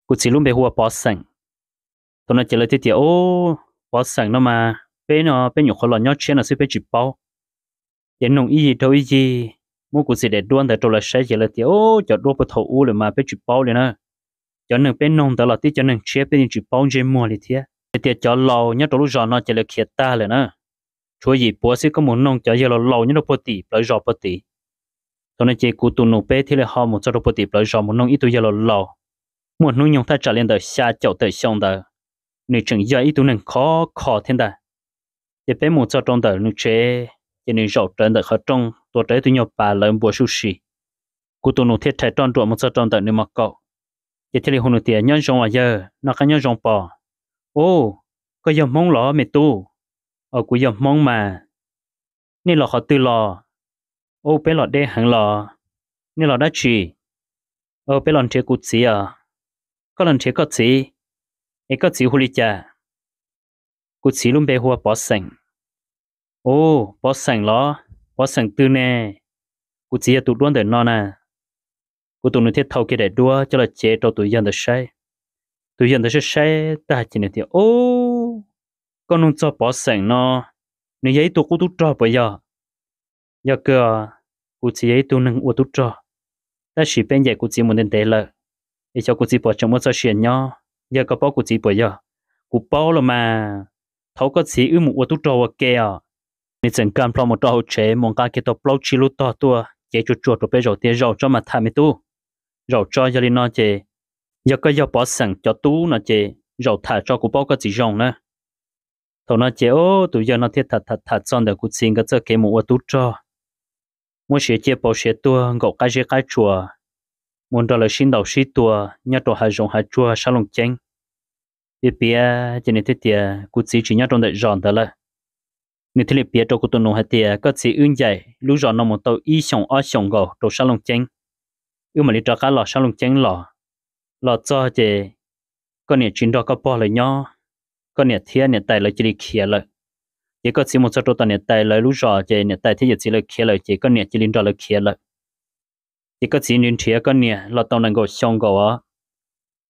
Kuv txiv lub npe hu ua Pov Xeem. Thaum no ces lawv thiaj tias, Ub, Pov Xeem no mas peb no peb nyuam qhuav los nyob tshiab no xwb peb tsis paub. Ces noog ib yig dhau ib yig, muab kuv txiv daim duab ntawd rau lawv saib ces lawv tias, Ub, cov duab puag thaum ub lawm mas peb tsis paub li na. Cov neeg peb noog ntawd los tib cov neeg tshiab peb yeej tsis paub ntsej muag li thiab. Hais tias cov laus nyob rau lub zos no ces lawv khiav tag lawm na. Tshuav yim puav xwb, koj mus noog cov yawg laus laus nyob rau puag tim plawv zos puag tim. Thaum no ces kuv tus nus peb thiaj li ho mus txog rau puag tim plawv zos mus noog ib tug yawg laus laus, muaj hnub nyoog thaj tsam li ntawm xya caum tawm xyoo ntawd, nws tseem yog ib tug neeg khov kho thiab ntag. Ces peb mus txog rau ntawm nws tsev, ces nws zaum rawv ntawm qhov rooj tuav rawv ib tug nyuag pas lawv npua suj si. Kuv tus nus thiaj rhais roj nruam mus txog rau ntawm nws mos kaum, ces thiaj li hu nws tias, Nyob zoo os yawg, noj qab nyob zoo pom? Ub, koj yog Hmoob los me tub? Aws, kuv yog Hmoob mas. Nej los qhov twg los? Ub, peb los deb heev los. Nej los dab tsi? Aws, peb los nrhiav kuv txiv os. Koj los nrhiav koj txiv? Es koj txiv hu li cas? Kuv txiv lub npe hu ua Pov Xeem. Ub, Pov Xeem los? Pov Xeem twg ne? Kuv txiv yog tus duab ntawm no na. Kuv tus nus thiaj thau kiag daim duab coj los cev rau tus yawg ntawd saib. Tus yawg ntawd saib saib tag ces nws tias, Ub, koj nug txog Pov Xeem no, nws yog ib tug qub tub rog puas yog? Yog kawg, kuv txiv yog ib tug neeg ua tub rog, tab sis peb ncaim kuv txiv mus ntev ntev lawm, es xyov kuv txiv puas tseem muaj txoj sia nyob. Yawg, koj paub kuv txiv puas yog? Kuv paub los mas, thov koj txiv wb mus ua tub rog ua ke os. Nws txawm nkag nplho mus rau hauv tsev mus nqa kiag tau plaub tsib lub tog tuaj cev tsuag tsuag rau peb zaum tias, Zaum tso mam tham me tub. Zaum tso, yog li no ces yog koj yog Pov Xeem cov tub no ces zaum tham tso, kuv paub koj txiv zoo na. Thaum no ces ub, tus yawg no thiaj tham tham tham txog ntawm kuv txiv nkawd txoj kev mus ua tub rog, muab siav ciaj pauv siav tuag nkaum qab zeb qab tsuas, mus nrog lawv sib ntaus sib tua nyob rau hav zoov hav tsuag sab Looj Ceeb. Piav piav ces nws thiaj tias kuv txiv tsis nyob rau ntawm zos ntawd lawm. Nws thiaj li piav rau kuv tus nus hais tias koj txiv wb ncaim lub zos no mus tau ib xyoos ob xyoos nkaus rau sab Looj Ceeb, wb mam li rov qab los sab Looj Ceeb los. Los txog ces koj niam tsis nrog koj pog lawv nyob, koj niam thiab niam tais lawv cia li khiav lawm. Ces koj txiv mus txog rau tom niam tais lawv lub zos ces niam tais thiab yawm txiv lawv khiav lawm ces koj niam cia li nrog lawv khiav lawm. Ces koj txiv nrhiav koj niam los tau nees nkaum xyoo nkaus os,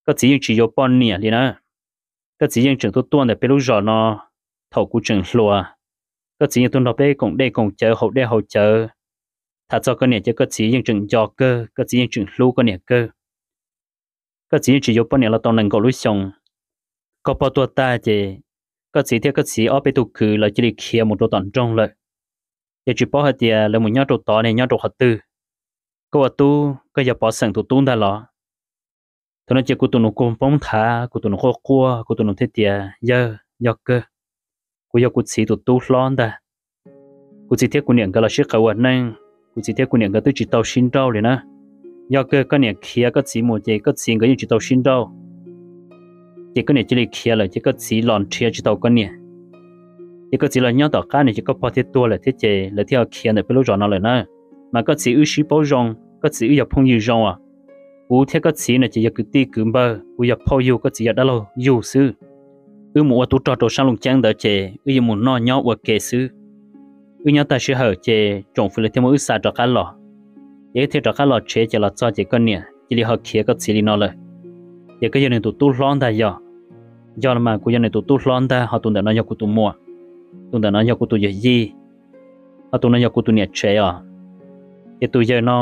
koj txiv yeej tsis yuav poj niam li na. Koj txiv yeej tseem tuaj tuaj ntawm peb lub zos no thaum kuv tseem hluas. Koj txiv yeej tuaj nrog peb koom dej koom cawv haus dej haus cawv. Tham txog koj niam ces koj txiv yeej tseem nco kawg, koj txiv yeej tseem hlub koj niam kawg. Koj txiv yeej tsis yuav poj niam los tau nees nkaum lub xyoo. Koj pog tuag tag ces koj txiv thiab koj txiv ob peb tug kwv lawv cia li khiav mus rau tom nroog lawm. Ces tsis paub hais tias lawv mus nyob rau tod ne nyob rau qhov twg. Koj ua tub koj yog Pov Xeem tus tub ntag los? Thaum no ces kuv tus nus kua poob nthav, kuv tus nus quaj quaj, kuv tus nus thiaj tias yawg, yog kawg, kuv yog kuv txiv tus tub hlob ntag. Kuv txiv thiab kuv niam nkawd los sib qawm ua neej, kuv txiv thiab kuv niam nkawd twb tsis tau sib nrauj li na. Yog kawg koj niam khiav koj txiv mus ces koj txiv nkawd yeej tsis tau sib nrauj. Ces koj niam cia li khiav lawm ces koj txiv los nrhiav tsis tau koj niam. Ces koj txiv los nyob tom qab no ces koj pog thiaj tuag lawm thiab ces lawv thiaj ho khiav ntawm peb lub zos no lawm na. Mas koj txiv wb sib paub zoo, koj txiv wb yog phooj ywg zoo os. Kuv thiab koj txiv no ces yog kwv tij kwv npawg, kuv yog phauj yug, koj txiv yog dab laug yug xwb. Wb mus ua tub rog rau sab Looj Ceeb ntawd ces wb yuav mus noj nyob ua ke xwb. Wb nyob tag sij hawm ces tsoom fwv lawv thiaj muab wb xa rov qab los. Ces wb thiaj rov qab los tsev ces los txog ces koj niam cia li ho khiav koj txiv li no lawm. Ces koj yog nws tus tub hlob ntag yog? Yog los mas, kuv yog nws tus tub hlob ntag, ho tus ntawm no yog kuv tus muam, tus ntawm no yog kuv tus yawg yij, ho tus no yog kuv tus niam tsev os. Ces tus yawg no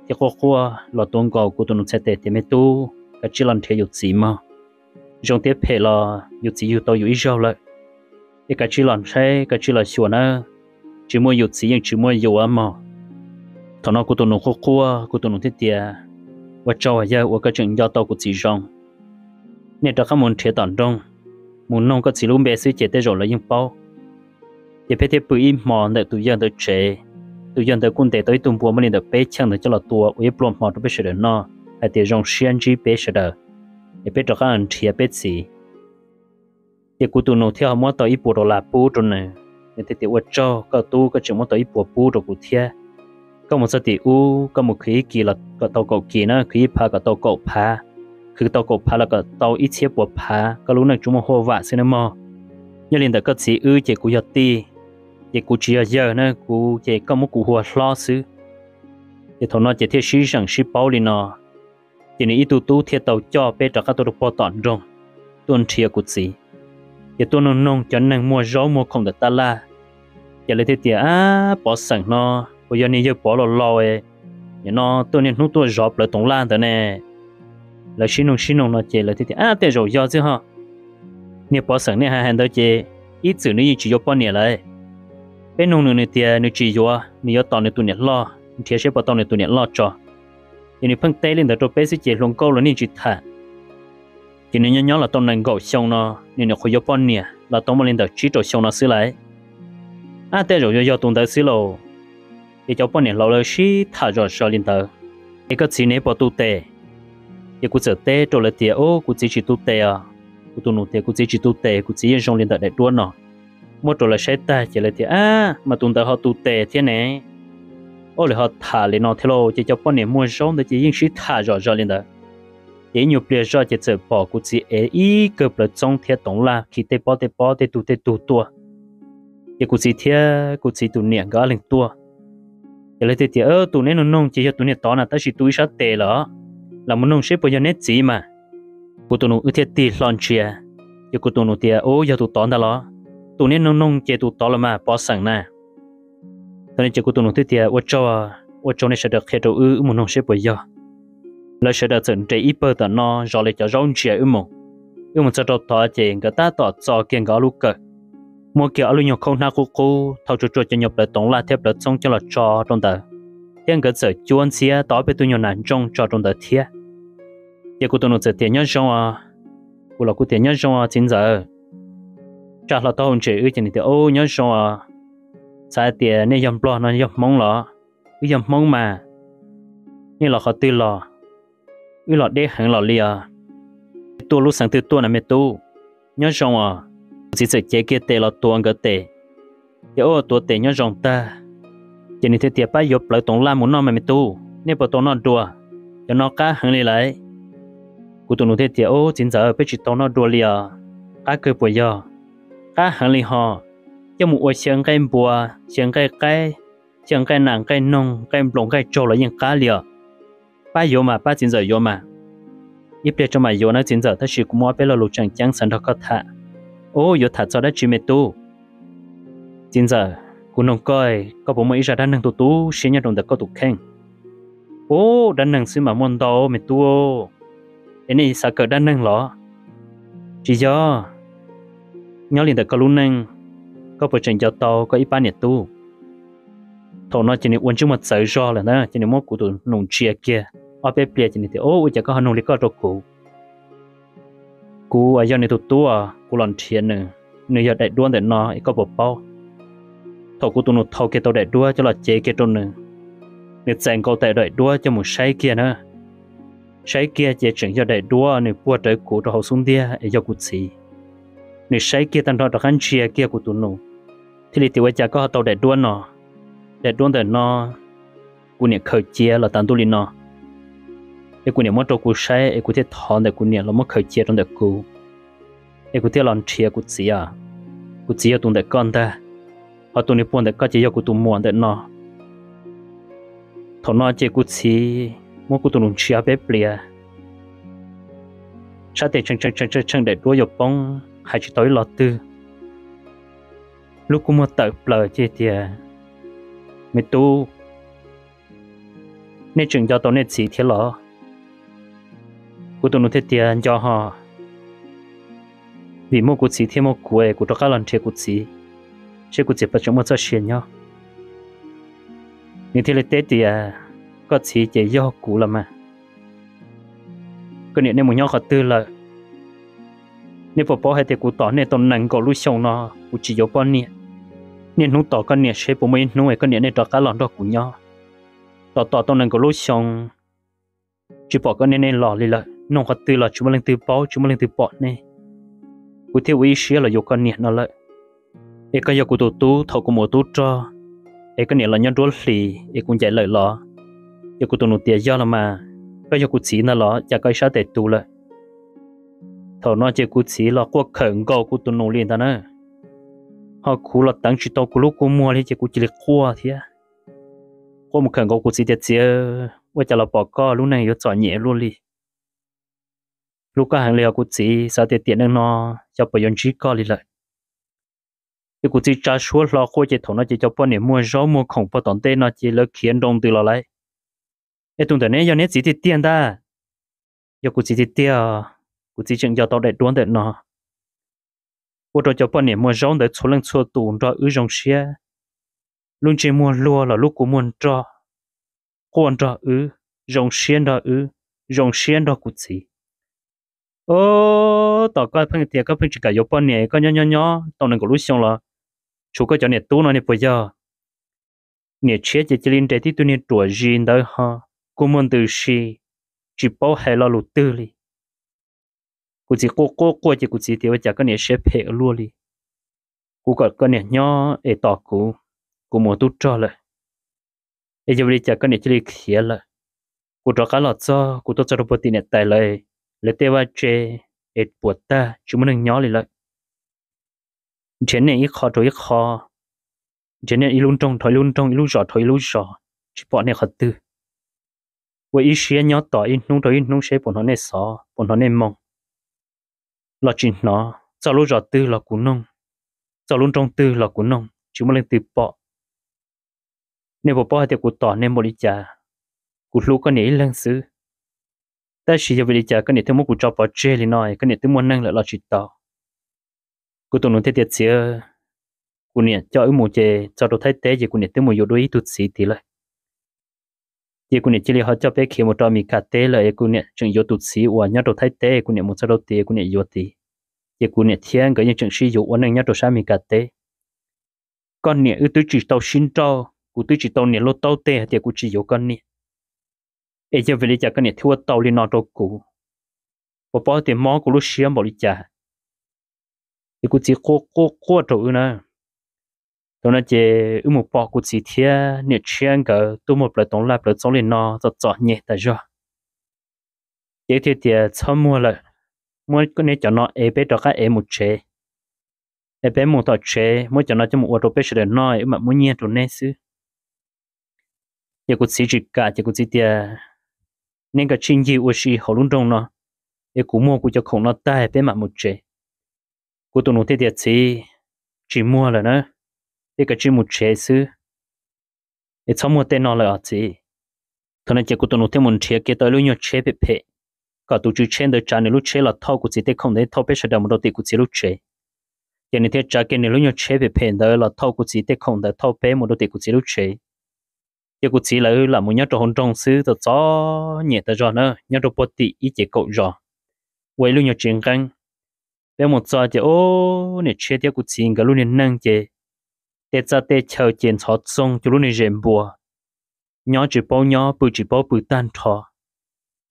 thiaj quaj quaj los tuav nkaus kuv tus nus txhais tes tias me tub, kav tsij los nrhiav yus txiv mog. Zoo thiab phem los yus txiv yug tau yus ib zaug lawm, es kav tsij los saib kav tsij los xyuas nawb, tsis muaj yus txiv yeej tsis muaj yus mog. Thaum no kuv tus nus quaj quaj, kuv tus nus thiaj tias ua tsaug yawg uas koj tseem nco tau kuv txiv zoo. Nej rov qab mus nrhiav tom nroog, mus noog koj txiv lub npe xwb ces tej zaum lawv yeej paub. Ces peb thiaj pw ib hmo ntawm tus yawg ntawd tsev. Tus yawg ntawd kuj ntes tau ib tug npua muaj li ntawm peb cheej ntawd coj los tua ua ib pluag hmo rau peb sawv daws noj hais tias zoo siab ntsib peb sawv daws, es peb rov qab nrhiav peb txiv. Ces kuv tus nus thiaj ho muab tau ib puas dollar pub rau nws, nws thiaj tias ua tsaug koj tub, koj tseem muab tau ib puas pub rau kuv thiab. Koj mus txog tim ub koj mus khwv ib kis los kom tau kaum kis na, khwv ib phav kom tau kaum phav, khwv tau kaum phav los kom tau ib txhiab puas phav, koj lub neej tsuas muaj huaj vam xwb nawb mog. Yog li ntawm koj txiv wb ces kuv yog tij, ces kuv tsis yog yawg na, kuv ces koj muab kuv hu ua hlob xwb. Ces thaum no ces thiaj sib zeem sib paub li no. Ces nws ib tug tub thiaj tau coj peb rov qab tuaj rau pog tom nroog, tuaj nrhiav kuv txiv. Ces tuaj noog noog cov neeg muag zaub muag khoom ntawm tab laj, ces lawv thiaj tias ab, Pov Xeem no puas yog niag yawg Pov los laus, nim no tuaj niaj hnub tuaj zov plawv toov laj ntawd ne. Lawv sib noog sib noog no ces lawv thiaj tias ab, tej zaum yog xwb ho. Niag Pov Xeem nej hais hais ntawd ces ib txwm nws yeej tsis yuav poj niam lawm. Peb noog nws, nws tias nws tsis yuav, nws yuav tos nws tus niam loj, nrhiav seb puas tau nws tus niam loj tso. Ces nws pheej teb li ntawd rau peb xwb ces hluas nkauj los nej tsis tham. Ces nws nyob nyob los tau nees nkaum xyoo no, nws nyuam qhuav yuav poj niam los tau muaj li ntawm tsib rau xyoo no xwb lawm. Ab, tej zaum yuav yog tus ntawd xwb lauj. Ces cov poj niam laus lawv sib tham zom zaws li ntawd. Es koj txiv ne puas tu tes? Ces kuv txawm teb rau lawv tias ub, kuv txiv tsis tu tes os. Kuv tus nus tias kuv txiv tsis tu tes, kuv txiv yeej zoo li ntawm daim duab no. Muab rau lawv saib tag ces lawv tias ab, mas tus ntawd ho tu tes thiab ne. Ua li ho tham li no thiab lauj, ces cov poj niam muag zaub ntawd ces yeej sib tham zom zaws li ntawd. Ces ib nyuag pliag zoj ces txawm pom kuv txiv ev ib kawg plawv txoob thiab toov laj khi tej pob tej pob tej tug tej tug tuaj. Ces kuv txiv thiab kuv txiv tus niam nkawd ob leeg tuaj. Ces lawv thiaj tias tus neb noog noog ces yog tus niag tod na, tab sis tu ib sab tes lawm, los mus noog seb puas yog neb txiv mas. Kuv tus nus wb thiaj tig hlo ntsia, ces kuv tus nus tias ub, yog tus tod ntag los? Tus neb noog noog ces tus tod los mas, Pov Xeem na. Thaum no ces kuv tus nus thiaj tias ua tsaug, ua tsaug nej sawv daws qhia rau wb, wb mus noog seb puas yog. Lawv sawv daws txawm nres ib pawg tom no zov li cov zaub ntsia wb mus. Wb mus txog rau tod ces nkawd tab tom txo kiag nkawd ob lub kawm, muab kiag ob lub nyuag khaub hnab qub qub thau tsuag tsuag cov nyuag plawv toov laj thiab plawv txoob coj los tso rau ntawd, thiab nkawd txawm cuab ntxhiab tau ob peb tug nyuag nas ntsooj tso rau ntawd thiab. Ces kuv tus nus txawm tias nyob zoo os. Kuv los kuv tias nyob zoo os txiv ntxawm. Tsa hlo taub hau ntsia wb ces nws tias ub, nyob zoo os. Xav hais tias nej yog Nplog no yog Hmoob los? Wb yog Hmoob mas. Nej los qhov twg los? Wb los deb heev los li os. Tuaj lub xeev twg tuaj na me tub? Nyob zoo os. Kuv txiv txawm cev kiag tes los tuav nkawd tes, ces ua tuav tes nyob zoo tag, ces nws thiaj tias, Pab yuav plawv toov laj mus noj mas me tub, nej puas tau noj dua? Cov no qab heev li lawm. Kuv tus nus thiaj tias, Ub, txiv ntxawm, peb tsis tau noj dua li os. Qab kawg puas yog? Qab heev li ho. Coj mus ua xyaw nqaij npua, xyaw nqaij qaib, xyaw nqaij nas nqaij noog nqaij nploos nqaij tsaug los yeej qab li os. Pab yuav mas, pab txiv ntxawm yuav mas. Ib pliag tso mam yuav nawb txiv ntxawm, tab sis kuv muaj ob peb lo lus tseem ceeb xav nrog koj tham. Ub, yuav tham txog dab tsi me tub? Txiv ntxawm, kuv nug koj, koj puas muaj ib zaj dab neeg tu tu siab nyob rau ntawm koj tus kheej? Ub, dab neeg xwb mas muaj ntau me tub. Es nej xav kawm dab neeg los? Tsis yog. Nyob li ntawm koj lub neej, koj puas tseem nco tau koj ib pab niam tub? Thaum no ces nws ua ntsej muag txawv zog lawm na, ces nws muab kuv tus nus ntsia kiag ob peb pliag ces nws tias, Ub, ua cas koj ho nug li koj rau kuv? Kuv uas yog nws tus tub, kuv los nrhiav nws, nws yog daim duab ntawm no es koj puas paub? Thaum kuv tus nus thau kiag tau daim duab coj los cev kiag rau nws, nws txais nkaus tau daim duab coj mus saib kiag na. Saib kiag ces tseem yog daim duab nws puag rawv kuv rau hauv xub ntiag es yog kuv txiv. Nws saib kiag tag nrho rov qab ntsia kiag kuv tus nus, thiaj li tias, Ua cas koj ho tau daim duab no? Daim duab ntawm no kuv niam khaws cia los tas ntuj li no, es kuv niam muab rau kuv saib es kuv thiaj thov ntawm kuv niam los muab khaws cia rau ntawm kuv, es kuv thiaj los nrhiav kuv txiv. Kuv txiv yog tus ntawm koj ntag, ho tus nws puag ntawm koj ces yog kuv tus muam ntawm no. Thaum no ces kuv txiv muab kuv tus nus ntsia peb pliag, sab tes tshee tshee tshee tshee daim duab yuav poob, hais tsis tau ib lo twg. Lub kua muag tawm plaws ces tias, Me tub, nej tseem nco tau nej txiv thiab los? Kuv tus nus thiaj tias, Nco ho, vim muaj kuv txiv thiab muaj kuv es kuv rov qab los nrhiav kuv txiv, seb kuv txiv puas tseem muaj txoj sia nyob. Nws thiaj li teb tias, Koj txiv ces yog kuv los mas. Koj niam nej mus nyob qhov twg lawm? Nej puas paub hais tias kuv tos nej tau nees nkaum lub xyoo no kuv tsis yuav poj niam. Niaj hnub tos koj niam seb puas muaj ib hnub es koj niam nej rov qab los nrog kuv nyob. Tos tos tau nees nkaum lub xyoo tsis pom koj niam nej los li lawm, nug qhov twg los tsis muaj leej twg paub tsis muaj leej twg pom nej. Kuv thiaj ua ib siab los yuav koj niam no lawm. Es koj yog kuv tus tub, thaum kuv mus ua tub rog es koj niam los nyob nruab hlis es kuv ncaim lawm los? Ces kuv tus nus tias, Yog los mas, koj yog kuv txiv ntag los cas koj ib sab tes tu lawm? Thaum no ces kuv txiv los quaj khawm nkaus kuv tus nus li ntag na. Ho kuv los teev tsis tau kuv lub kua muag li ces kuv cia li quaj thiab. Quaj mus khawm nkaus kuv txiv tias, Txiv, ua cas los pom koj lub neej yuav txom nyem luaj li? Hlub koj heev li os kuv txiv, xav tias tiam neej no xyov puas yuav ntsib koj li lawm. Ces kuv txiv tsa suab hlo quaj ces thaum no ces cov poj niam muag zaub muag khoom pog tom ntej no ces lawv khiav nroo ntws los lawm. Es tus ntawm neb yog neb txiv tiag tiag ntag. Yog kuv txiv tiag tiag, kuv txiv tseem nco tau daim duab ntawm no. Ua rau cov poj niam muag zaub ntawd txhua leej txhua tus nrog wb zoo siab, lub ntsej muag luag los lub kua muag nrog, quaj nrog wb, zoo siab nrog wb, zoo siab nrog kuv txiv. Ov, tos koj pheej tias koj pheej tsis kam yuav poj niam, koj nyob nyob nyob tau nees nkaum lub xyoo los tshuav koj cov niam tub no ne puas yog? Niam tshiab ces cia li nres tib tug niag ruam zis ntawd ho, kua muag ntws si, tsis paub hais lo lus twg li. Kuv txiv quaj quaj quaj ces kuv txiv tias, Ua cas koj niam siab phem ua luaj li? Kuv kom koj niam nyob es tos kuv, kuv mus ua tub rog lawm. Es yog vim li cas koj niam cia li khiav lawm? Kuv rov qab los txog, kuv tuaj txog rau puag tim niam tais lawv, lawv tej vaj tse es puas tag tsis muaj neeg nyob li lawm. Nrhiav nej ib qho rau ib qho, nrhiav nej ib lub nroog dhau ib lub nroog, ib lub zos dhau ib lub zos, tsis pom nej qhov twg. Ua ib siab nyob tos ib hnub rau ib hnub seb puas hnov nej xov, puas hnov nej moo. Los tsis hnov, txog lub zos twg los kuv noog, txog lub nroog twg los kuv noog, tsis muaj leej twg pom. Nej puas paub hais tias kuv tos nej npaum li cas? Kuv hlub koj niam ib leeg xwb, tab sis yog vim li cas koj niam thiaj muab kuv tso pov tseg li no? Koj niam twb muaj neej lawm los tsis tau? Kuv tus nus thiaj tias, Txiv, kuv niam coj wb mus ces txog rau Thaib teb ces kuv niam twb mus yuav dua ib tug txiv tid lawm. Ces kuv niam cia li ho coj peb khiav mus rau Amelikas teb lawm es kuv niam tseem yuav tus txiv uas nyob rau Thaib teb, kuv niam mus txog rau tid kuv niam yuav tid. Ces kuv niam thiab nkawd yeej tseem sib yuav ua neej nyob rau sab Amelikas teb. Koj niam wb twb tsis tau sib nrauj, kuv twb tsis tau niam lub taub teg hais tias kuv tsis yuav koj niam. Es yog vim li cas koj niam thiaj ua tau li no rau kuv? Puas paub tias mob kuv lub siab npaum li cas? Ces kuv txiv quaj quaj quaj rau wb na. Thaum no ces wb mus pom kuv txiv thiab niam tshiab nkawd tuaj muag plawv toov laj plawv txoob li no txom txom nyem tas zog. Ces wb thiaj tias txhob muag lawm, muab neb cov no es peb rov qab es mus tsev, es peb mus tom tsev muab cov no coj mus ua rau peb sawv daws noj wb mam muab nyiaj rau neb xwb. Ces kuv txiv tsis kam ces kuv txiv tias neb kav tsij ncig ua si hauv lub nroog no, es kuv muag kuv cov khoom no tag peb mam mus tsev. Kuv tus nus thiaj tias txiv, tsis muag lawm na, peb kav tsij mus tsev xwb, es txhob muag tej no lawm os txiv. Thaum no ces kuv tus nus thiaj mus nrhiav kiag tau ib lub nyuag tsheb phem phem, kom tus tswv tsheb ntawd tsav nws lub tsheb los thauj kuv txiv tej khoom ntawd thauj peb sawv daws mus rau tim kuv txiv lub tsev. Ces nws thiaj tsav kiag nws lub nyuag tsheb phem phem ntawd los thauj kuv txiv tej khoom ntawd thauj peb mus rau tim kuv txiv lub tsev. Ces kuv txiv lawv lam mus nyob rau hauv nroog xwb txom txom nyem tas zog na, nyob rau puag tim ib cev kaum zos, ua ib lub nyuag tsev nqeeb. Peb mus txog ces ub, niam tshiab thiab kuv txiv nkawd lub niag neej ces tej txaj tej chaw ces ntxhov txoog cuag lub niag zes npua, nyob tsis paub nyob pw tsis paub pw tag nrho.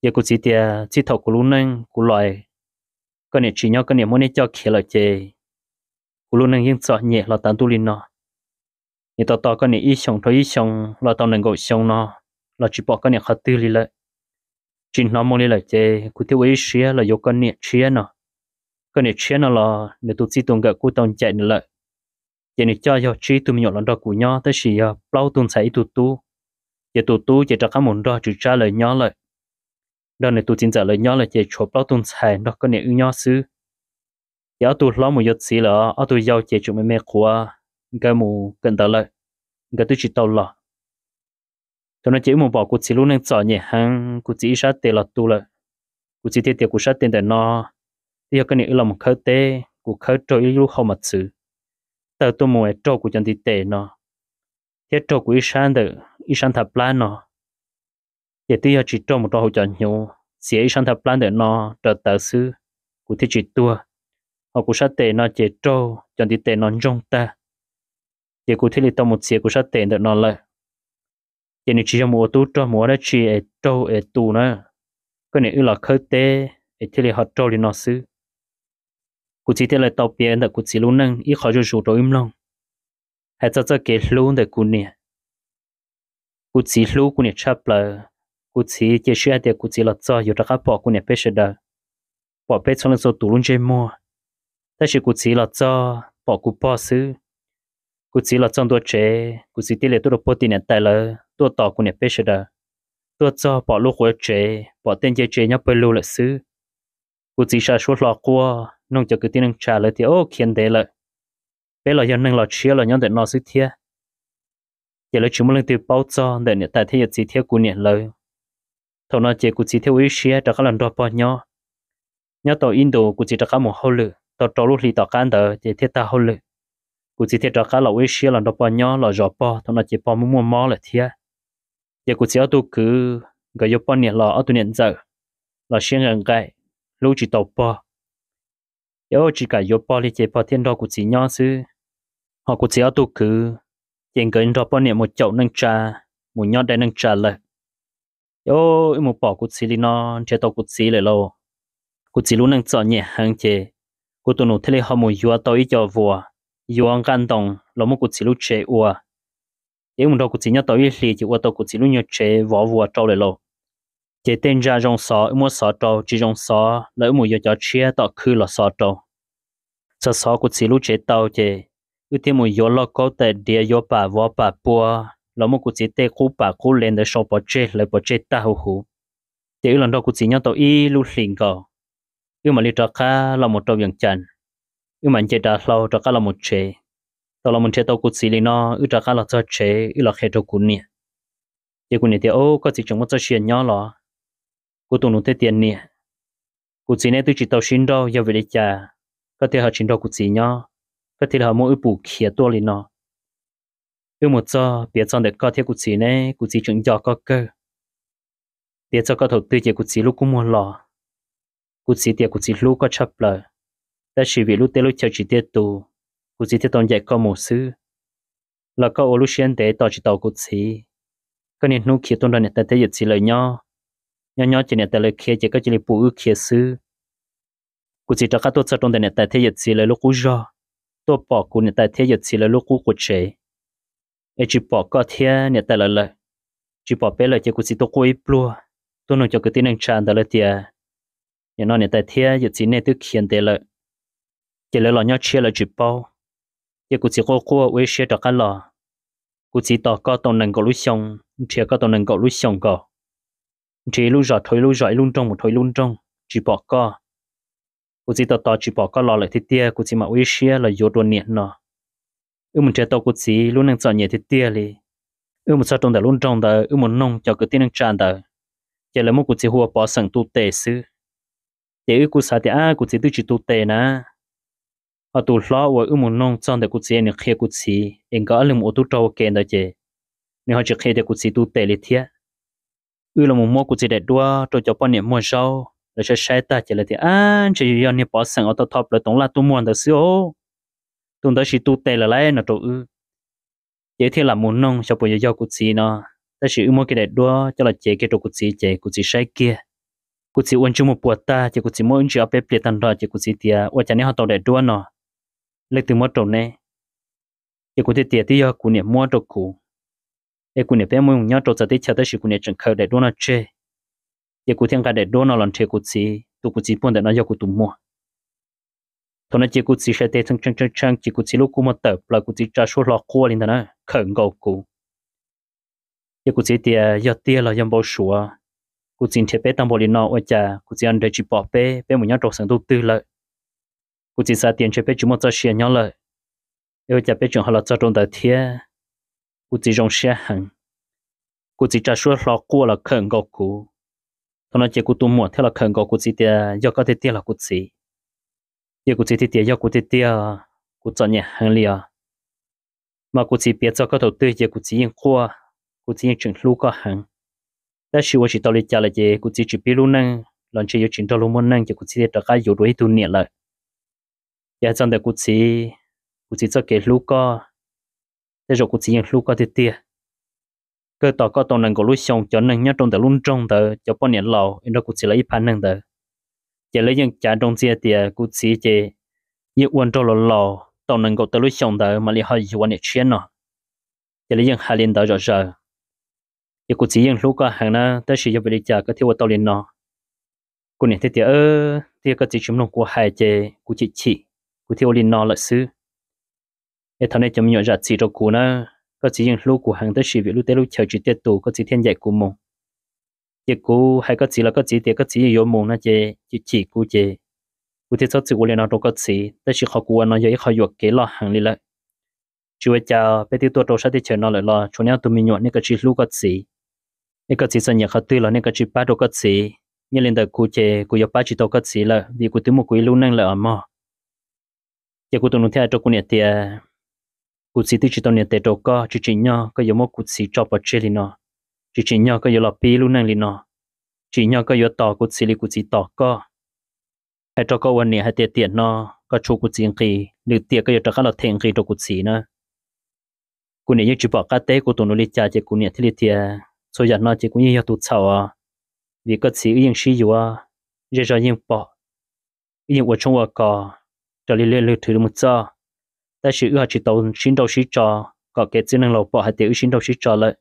Ces kuv txiv tias txij thaum kuv lub neej kuv los, koj niam tsis nyob koj niam muab neb coj khiav lawm ces kuv lub neej yeej txom nyem los tas ntuj li no. Nws tos tos koj niam ib xyoos dhau ib xyoo los tau nees nkaum xyoo no los tsis pom koj niam qhov twg li lawm, tsis hnov moo li lawm ces kuv thiaj ua ib siab los yuav koj niam tshiab no. Koj niam tshiab no los nws tus txij tus nkawm kuj tau ncaim nws lawm, ces nws coj yog tsib tug me nyuam los nrog kuv nyob tab sis yog plaub tug ntxhais ib tug tub. Ces tus tub ces rov qab mus nrog tswv tsab lawv nyob lawm, nrog nws tus txiv ntxawm lawv nyob lawm ces tshuav plaub tug ntxhais nrog koj niam wb nyob xwb. Ces ob tug hlob mus yuav txiv lawm, ob tug yau ces tseem me me quav, nkawd mus kawm ntawv lawm, nkawd twb tsis tau los. Thaum no ces wb mus pom kuv txiv lub neej txom nyem heev, kuv txiv ib sab tes los tu lawm. Kuv txiv thiaj tias kuv sab tes ntawm no twb yog koj niam wb los mus khawb teb, kuv khawb raug ib lub hau mos txwv tawg tuaj mus raug kuv cov ntiv tes no thiab raug kuv ib sab ntawm ib sab nthav plab no, ces twb yog tsis raug mus rau hauv cov hnyuv, txiav ib sab nthav plab ntawm no raws tawv xwb, kuv thiaj tsis tuag. Hos kuv sab tes no ces raug cov ntiv tes no ntsoog tag, ces kuv thiaj li tau mus txiav kuv sab tes ntawm no lawm. Ces nws tsis yog mus ua tub rog mus ua dab tsi es raug es tu na, koj niam wb los khawb teb es thiaj li ho raug li no xwb. Kuv txiv thiaj li tau piav ntawm kuv txiv lub neej ib qho zuj zus rau wb mloog, hais txog txoj kev hlub ntawm kuv niam. Kuv txiv hlub kuv niam tshaj plaws. Kuv txiv cia siab hais tias kuv txiv los txog yuav rov qab pom kuv niam peb sawv daws, pom peb txhua leej txhua tus lub ntsej muag. Tab sis kuv txiv los txog pom kuv pog xwb. Kuv txiv los txog ntua tsev, kuv txiv thiaj li tuaj rau puag tim niam tais lawv tuaj tos kuv niam peb sawv daws. Tuaj txog pom lub quav tsev, pom tej ncej tsev nyob pawg lug lawm xwb. Kuv txiv xa suab hlo quaj nug cov kwv tij neej tsa lawv tias, Ub, khiav ntev lawm, peb los yog neeg los tshiab los nyob ntawm no xwb thiab. Ces lawv tsis muaj leej twg paub txog ntawm niam tais thiab yawm txiv thiab kuv niam lawv. Thaum no ces kuv txiv thiaj ua ib siab rov qab los nrog pog nyob. Nyob tau ib ntus kuv txiv rov qab mus hauj lwm tau rau lub hlis tom qab ntawd ces thiaj tag hauj lwm. Kuv txiv thiaj rov qab los ua ib siab los nrog pog nyob los zov pog, thaum no ces pog muaj muaj mob lawm thiab. Ces kuv txiv ob tug kwv nkawd yuav poj niam los ob tug niam ntxawm los siab nqaim nqaim, hlub tsis tau pog. Ces ua tsis kam yuav pog li ces pog thiaj nrog kuv txiv nyob xwb. Hos kuv txiv ob tug kwv ces nkawd nrog poj niam mus caum neej tsa, mus nyob dai neej tsa lawm. Ces wb mus pom kuv txiv li no, nrhiav tau kuv txiv lawm lauj. Kuv txiv lub neej txom nyem heev ces kuv tus nus thiaj li ho mus yuav tau ib co vuas, yuav nqaj ntoo los muab kuv txiv lub tsev ua. Ces wb mus nrog kuv txiv nyob tau ib hlis ces ua tau kuv txiv lub nyuag tsev vov vuas rau lawm lauj. Ces tej ntsa zoo xov wb muab xov rau, tsis zoo xov lawv wb mus yuav cov tshiab tom khw los xov rau. Txog xov kuv txiv lub tsev tau ces wb thiaj mus yuav lauj kaub tais diav, yuav pam vov pam pua, los muab kuv txiv tej qub pam qub le ntawd sau pov tseg hlawv pov tseg tag huv huv. Ces wb los nrog kuv txiv nyob tau ib lub hlis nkaus, wb mam li rov qab los mus rau Vias Cas, wb mam nce dav hlau rov qab los mus tsev. Tau los mus nrhiav tau kuv txiv li no, wb rov qab los txog tsev wb los qhia rau kuv niam. Ces kuv niam tias, Ub, koj txiv tseem muaj txoj sia nyob los? Kuv tus nus thiaj tias, Niam, kuv txiv neb twb tsis tau sib nrauj, yog vim li cas koj thiaj ho tsis nrog kuv txiv nyob, koj thiaj li ho muab wb pus khiav tuaj li no? Wb mus txog piav txog ntawm koj thiab kuv txiv ne, kuv txiv tseem nco koj kawg. Piav txog koj thaum twg ces kuv txiv lub kua muag los. Kuv txiv tias kuv txiv hlub koj tshaj plaws, tab sis vim lub teb lub chaw tsis tiaj tus, kuv txiv thiaj tau ncaim koj mus xwb. Los koj ua lub siab ntev tos tsis tau kuv txiv, koj niaj hnub khiav tuaj nrog niam tais thiab yawm txiv lawv nyob. Nyob nyob ces niam tais lawv khiav ces koj cia li pus wb khiav xwb. Kuv txiv rov qab tuaj txog rau ntawm niam tais thiab yawm txiv lawv lub qub zog, tuaj pom kuv niam tais thiab yawm txiv lawv lub qub quav tsev, es tsis pom koj thiab niam tais lawv lawm, tsis pom peb lawm ces kuv txiv tuaj quaj ib pluag, tuaj nug cov kwv tij neej tsa ntawd lawv tias, nim no niam tais thiab yawm txiv nej twb khiav ntev lawm, ces lawv los nyob tshiab lawv tsis paub. Ces kuv txiv quaj quaj ua ib siab rov qab los. Kuv txiv tos koj tau nees nkaum lub xyoo, nrhiav koj tau nees nkaum lub xyoo nkaus, nrhiav ib lub zos dhau ib lub zos, ib lub nroog mus dhau ib lub nroog tsis pom koj. Kuv txiv tos tos tsis pom koj los lawm tiag tiag, kuv txiv mam ua ib siab los yuav dua niam no. Wb mus nrhiav tau kuv txiv lub neej txom nyem tiag tiag li. Wb mus txog rau ntawm lub nroog ntawd, wb mus noog cov kwv tij neej tsa ntawd, ces lawv muab kuv txiv hu ua Pov Xeem tu tes xwb. Ces wb kuj xav tias, ab, kuv txiv twb tsis tu tes na. Ho tus hlob uas wb mus noog txog ntawm kuv txiv, nws qhia kuv txiv es nkawd ob leeg mus ua tub rog ua ke ntawd ces nws ho tsis qhia tias kuv txiv tu tes li thiab. Wb los mus muab kuv txiv daim duab rau cov poj niam muag zaub, lawv saib saib tag ces lawv tias, ab, ntshe yog niag Pov Xeem uas tau tho plawv toov laj tuaj muag ntawd xwb os. Tus ntawd tsis tu tes lawm lauj, no rau wb. Ces wb thiaj lam mus noog xyov puas yuav yog kuv txiv no. Tab sis wb muab kiag daim duab coj los cev kiag rau kuv txiv ces kuv txiv saib kiag. Kuv txiv ua ntsej muag puas tag ces kuv txiv muab wb ntsia ob peb pliag tag nrho ces kuv txiv tias, ua cas neb ho tau daim duab no? Leej twg muab rau neb? Ces kuv thiaj tias, twb yog kuv niam muab rau kuv, es kuv niam peb mus nyob rau txawv teb chaws tab sis kuv niam tseem khaws daim duab no tseg. Ces kuv thiaj nqa daim duab no los nrhiav kuv txiv, tus kuv txiv puag ntawm no yog kuv tus muam. Thaum no ces kuv txiv sai tes tshee tshee tshee ces kuv txiv lub kua muag tawm plaws, kuv txiv tsa suab hlo quaj li ntawd na, khawm nkaus kuv. Ces kuv txiv tias, yog tiag los yog npau suav? Kuv txiv nrhiav peb tag npaum li no ua cas kuv txiv ho nrhiav tsis pom peb, peb mus nyob rau xeev ntuj twg lawm? Kuv txiv xav tias ntshe peb tsis muaj txoj sia nyob lawm, es ua cas peb tseem ho los txog rau ntawd thiab? Kuv txiv zoo siab heev. Kuv txiv tsa suab hlo quaj los khawm nkaus kuv. Thaum no ces kuv tus muam thiaj los khawm nkaus kuv txiv tias, yog koj tiag tiag los kuv txiv? Ces kuv txiv thiaj tias, yog kuv tiag tiag, kuv txom nyem heev li os. Mas kuv txiv piav txog koj thaum twg ces kuv txiv yeej quaj, kuv txiv yeej tseem hlub koj heev. Tab sis ua tsis tau li cas lawm ces kuv txiv tsis pib lub neej los ntshe yuav tsis nrog luag muaj neej ces kuv txiv thiaj rov qab yuav dua ib tug niam lawm. Ces hais txog ntawm kuv txiv, kuv txiv txoj kev hlub koj, tej zaum kuv txiv yeej hlub koj tiag tiag. Kawg tos koj tau nees nkaum lub xyoo, cov neeg nyob rau ntawm lub nroog ntawd cov poj niam laus es nrog kuv txiv lawv ib phav neeg ntawd, ces lawv yeej cav nroo ntxiag tias kuv txiv ces yeej ua nraug los laus tau nees nkaum tawm lub xyoo ntawd mam li ho yuav niam tshiab no. Ces lawv yeej hais li ntawd zom zaws. Ces kuv txiv yeej hlub koj heev na, tab sis yog vim li cas koj thiaj ua tau li no? Kuv niam thiaj tias, twb yog koj txiv tsis mloog kuv hais ces kuv chim chim, kuv thiaj ua li no lawm xwb. Es thov nej cov me nyuam zam txim rau kuv na. Koj txiv yeej hlub kuv heev tab sis vim lub teb lub chaw tsis tiaj tus koj txiv thiaj ncaim kuv mus. Ces kuv hais koj txiv los koj txiv tias koj txiv yeej yuav mus no ces chim chim kuv ces kuv thiaj txhob txwm ua li no rau koj txiv, tab sis qhov kuv ua no yog ib qho yuam kev loj heev li lawm. Tsis ua cas, peb twb tuaj rau sab teb chaws no lawm los tshuav neb ob tug me nyuam, nej kav tsij hlub koj txiv. Es koj txiv txom nyem qhov twg los nej kav tsij pab rau koj txiv. Nyob li ntawm kuv ces kuv yuav pab tsis tau koj txiv lawm vim kuv twb muaj kuv ib lub neej lawm os mog. Ces kuv tus nus thiaj hais rau kuv niam tias, kuv txiv twb tsis tau nias tes rau koj, tsis tsim nyog koj yuav muab kuv txiv tso pov tseg li no, tsis tsim nyog koj yuav los pib lub neej li no, tsim nyog koj yuav tos kuv txiv li kuv txiv tos koj. Hais rau koj ua niam hais tias tiam no koj tshuav kuv txiv nqis, lwm tiam koj yuav rov qab los them nqis rau kuv txiv na. Kuv niam yeej tsis pom qab teb kuv tus nus li cas ces kuv niam thiaj li tias, txhua yam no ces kuv yeej yog tus txhaum os, vim koj txiv wb yeej sib yuav, zej zog yeej pom, wb yeej ua tshoob ua kos raws li lwm tus mus txoj, tab sis wb ho tsis tau sib nrauj sib tso kom kev txwj neeg laus pom hais tias wb sib nrauj sib tso lawm.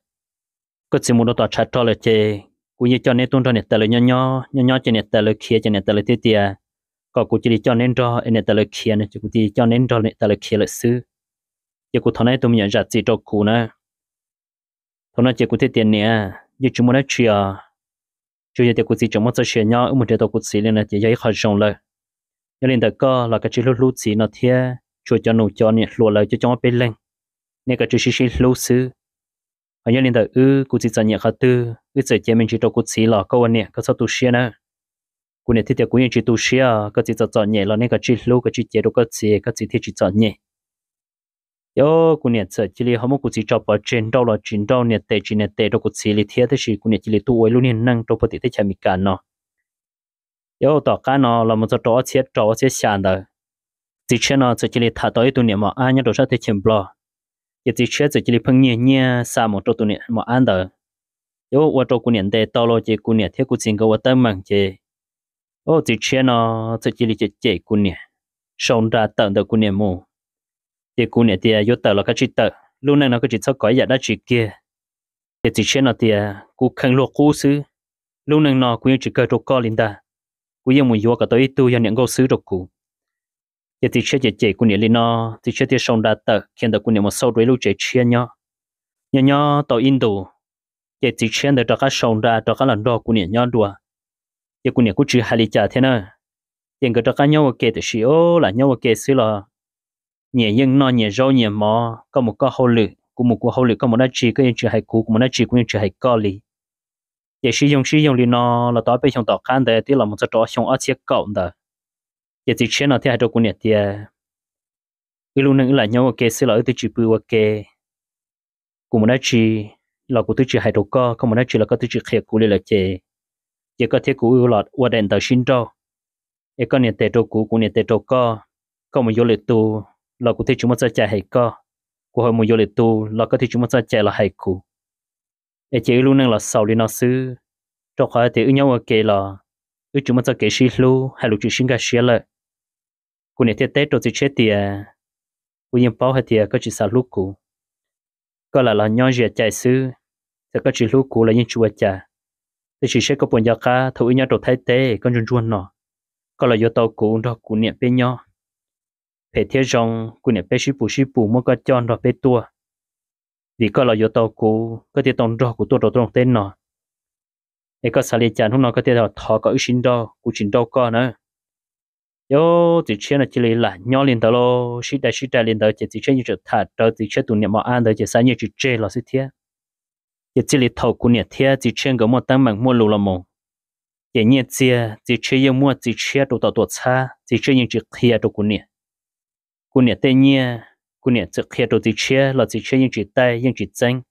Koj txiv mus rau tom tshav rog lawm ces kuv yeej coj neb tuaj nrog niam tais lawv nyob nyob, nyob nyob ces niam tais lawv khiav ces niam tais lawv thiaj tias kom kuv cia li coj neb nrog es niam tais lawv khiav no ces kuv thiaj coj neb nrog niam tais lawv khiav lawm xwb. Ces kuv thov neb tus me nyuam zam txim rau kuv na. Thaum no ces kuv thiaj tias niam, yeej tsis muaj dab tsi os, tsuas yog tias kuv txiv tseem muaj txoj sia nyob wb mus nrhiav tau kuv txiv li no ces yog ib qho zoo lawm. Nyob li ntawm koj los kav tsij hlub hlub txiv no thiab, tshuav cov nus cov niam hluas lawv coob coob ob peb leeg, nej kav tsij sib sib hlub xwb. Ho nyob li ntawm wb, kuv txiv txom nyem qhov twg wb txawm cev me ntsis rau kuv txiv los koj ua niam koj txhob tu siab nawb. Kuv niam thiaj tias kuv yeej tsis tu siab, koj txiv txom txom nyem los nej kav tsij hlub kav tsij cev rau koj txiv, koj txiv thiaj tsis txom nyem. Ces kuv niam txawm cia li ho muab kuv txiv tso pov tseg, nrauj los tsis nrauj, nias tes tsis nias tes rau kuv txiv li thiab, tab sis kuv niam cia li tuaj ua ib lub niag neej rau puag tim teb chaws Amelikas no. Ces tom qab no los mus txog rau ob txhiab rau ob txhiab xya ntawd, txiv tshiab no txawm cia li tham tau ib tug niam mos ab nyob rau sab teb chaws Nplog. Ces txiv tshiab txawm cia li pheej nyiag nyiaj xa mus rau tus niam mos ab ntawd. Ces ua rau kuv niam ntes tau los ces kuv niam thiab kuv txiv nkawd ua teeb meem ces Txiv tshiab no txawm cia li cem cem kuv niam, sau nra tawm ntawm kuv niam mus. Ces kuv niam tias, Yuav tawm los koj tsis tawm, lub neej no koj tsis txhob kov ib yam dab tsi kiag. Ces txiv tshiab no tias, Kuv kheev luag qub xwb, lub neej no kuv yeej tsis kawg rau koj li ntag. Kuv yeej mus yuav kom tau ib tug yog niam nkauj xwb rau kuv. Ces txiv tshiab cem cem kuv niam li no, txiv tshiab thiaj sau nra tawm khiav ntawm kuv niam mus xauj rau ib lub tsev tshiab nyob. Nyob nyob tau ib ntus, ces txiv tshiab ntawd rov qab sau nra rov qab los nrog kuv niam nyob dua. Ces kuv niam kuj tsis hais li cas thiab na. Ces nkawd rov qab nyob ua ke, tiam sis lam nyob ua ke xwb los nyias yeej noj nyias zaub nyias mov, koj mus koj hauj lwm, kuv mus kuv hauj lwm, koj mus dab tsi koj yeej tsis hais kuv, kuv mus dab tsi kuv yeej tsis hais koj li. Ces sib yoog sib yoog li no los tau ob peb xyoos tom qab ntawd, twb los mus txog rau ob xyoo ob txhiab kaum ntawd, ces txiv tshiab no thiaj hais rau kuv niam tias, Wb lub neej wb lam nyob ua ke xwb los wb twb tsis pw ua ke. Kuv mus dab tsi los kuv twb tsis hais rau koj, koj mus dab tsi los koj twb tsis qhia kuv li lawm ces, ces koj thiab kuv wb los ua daim ntawv sib nrauj, es koj nias tes rau kuv, kuv nias tes rau koj. Koj mus yuav lwm tus los kuv thiaj tsis muaj txoj cai hais koj, kuv ho mus yuav lwm tus los koj thiaj tsis muaj txoj cai los hais kuv. Es ces wb lub neej los xaus li no xwb, rau qhov hais tias wb nyob ua ke los wb tsis muaj txoj kev sib hlub, hais lus tsis sib nkag siab lawm. Kuv niam thiaj teb rau txiv tshiab tias, Kuv yeej paub hais tias koj tsis xav hlub kuv, koj lam los nyob zias cai xwb. Txawm koj tsis hlub kuv los yeej tsis ua cas, tiam sis saib koj puas nco qab thaum wb nyob rau Thaib teb koj ntsuag ntsuag no, koj los yuav tau kuv nrog kuv niam peb nyob. Phem thiab zoo, kuv niam peb sib pus sib pus muab koj coj nrog peb tuaj. Vim koj los yuav tau kuv, koj thiaj tau nrog kuv tuaj rau rooj teb no. Es koj xav li cas hnub no koj thiaj thov kom wb sib nrauj, kuv tsis nrauj koj na. Ces txiv tshiab no cia li lam nyob li ntawd los sib dai sib dai li ntawd, ces txiv tshiab yeej tseem tham rawv txiv tshiab tus niam mos ab ntawd ces xa nyiaj tsis tseg los xwb thiab. Ces txij li thaum kuv niam thiab txiv tshiab nkawd muaj teeb meem muaj lus los mus, ces nyiaj txiag txiv tshiab yeej muaj txiv tshiab rau tom tuam txhab, txiv tshiab yeej tsis qhia rau kuv niam. Kuv niam tej nyiaj, kuv niam txawm qhia rau txiv tshiab los txiv tshiab yeej tsis taij yeej tsis txeeb.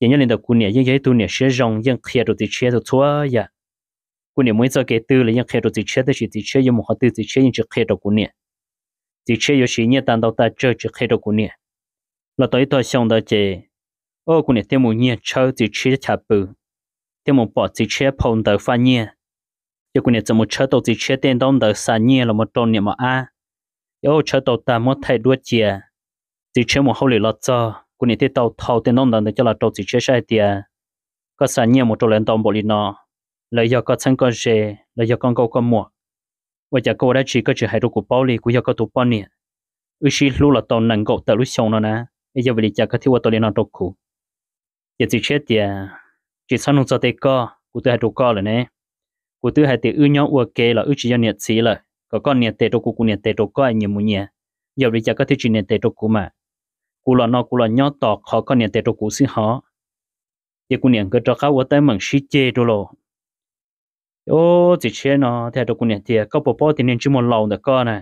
Ces nyob li ntawd kuv niam yeej yog ib tug niam siab zoo, yeej qhia rau txiv tshiab txhua txhua yam. Kuv niam mus ib txoj kev twg los yeej qhia rau txiv tshiab, tab sis txiv tshiab yuav mus qhov twg txiv tshiab yeej tsis qhia rau kuv niam. Txiv tshiab yuav siv nyiaj tag ntau tag tsawg tsis qhia rau kuv niam. Los tau ib tog xyoo ntawd ces, o, kuv niam thiaj mus nyiag tshawb txiv tshiab chav pw, thiaj mus pom txiv tshiab phau ntawv faj nyiaj. Ces kuv niam txawm mus tshawb tau txiv tshiab tej ntaub ntawv xa nyiaj los mus rau niam mos ab. Ces o, tshawb tau tag muab thaij duab cia. Txiv tshiab mus hauj lwm los txog, kuv niam thiaj tau thau tej ntaub ntawv ntawd coj los rau txiv tshiab saib hais tias, koj xa nyiaj mus rau lawv ntau npaum li no, lawv yog koj txheeb koj ze, lawv yog koj nkauj koj muam. Ua cas koj ua dab tsi koj tsis hais rau kuv paub li? Kuv yog koj tus poj niam, wb sib hlub los tau nees nkaum tawm lub xyoo no na, es yog vim li cas koj thiaj ua tau li no rau kuv? Ces txiv tshiab tias, tsis txhob nug txog tej koj, kuv twb hais rau koj lawm ne. Kuv twb hais tias wb nyob ua ke los wb tsis yog niam txiv lawm, kom koj nias tes rau kuv, kuv nias tes rau koj es nyias mus nyias. Yog vim li cas koj thiaj tsis nias tes rau kuv mas? Kuv los no kuv los nyob tos qhov koj nias tes rau kuv xwb hov. Ces kuv niam nkawd rov qab ua teeb meem sib ceg dua los. Txiv tshiab no thiaj hais rau kuv niam tias, koj puas paub tias niag ntsej muag laus ntawm koj na,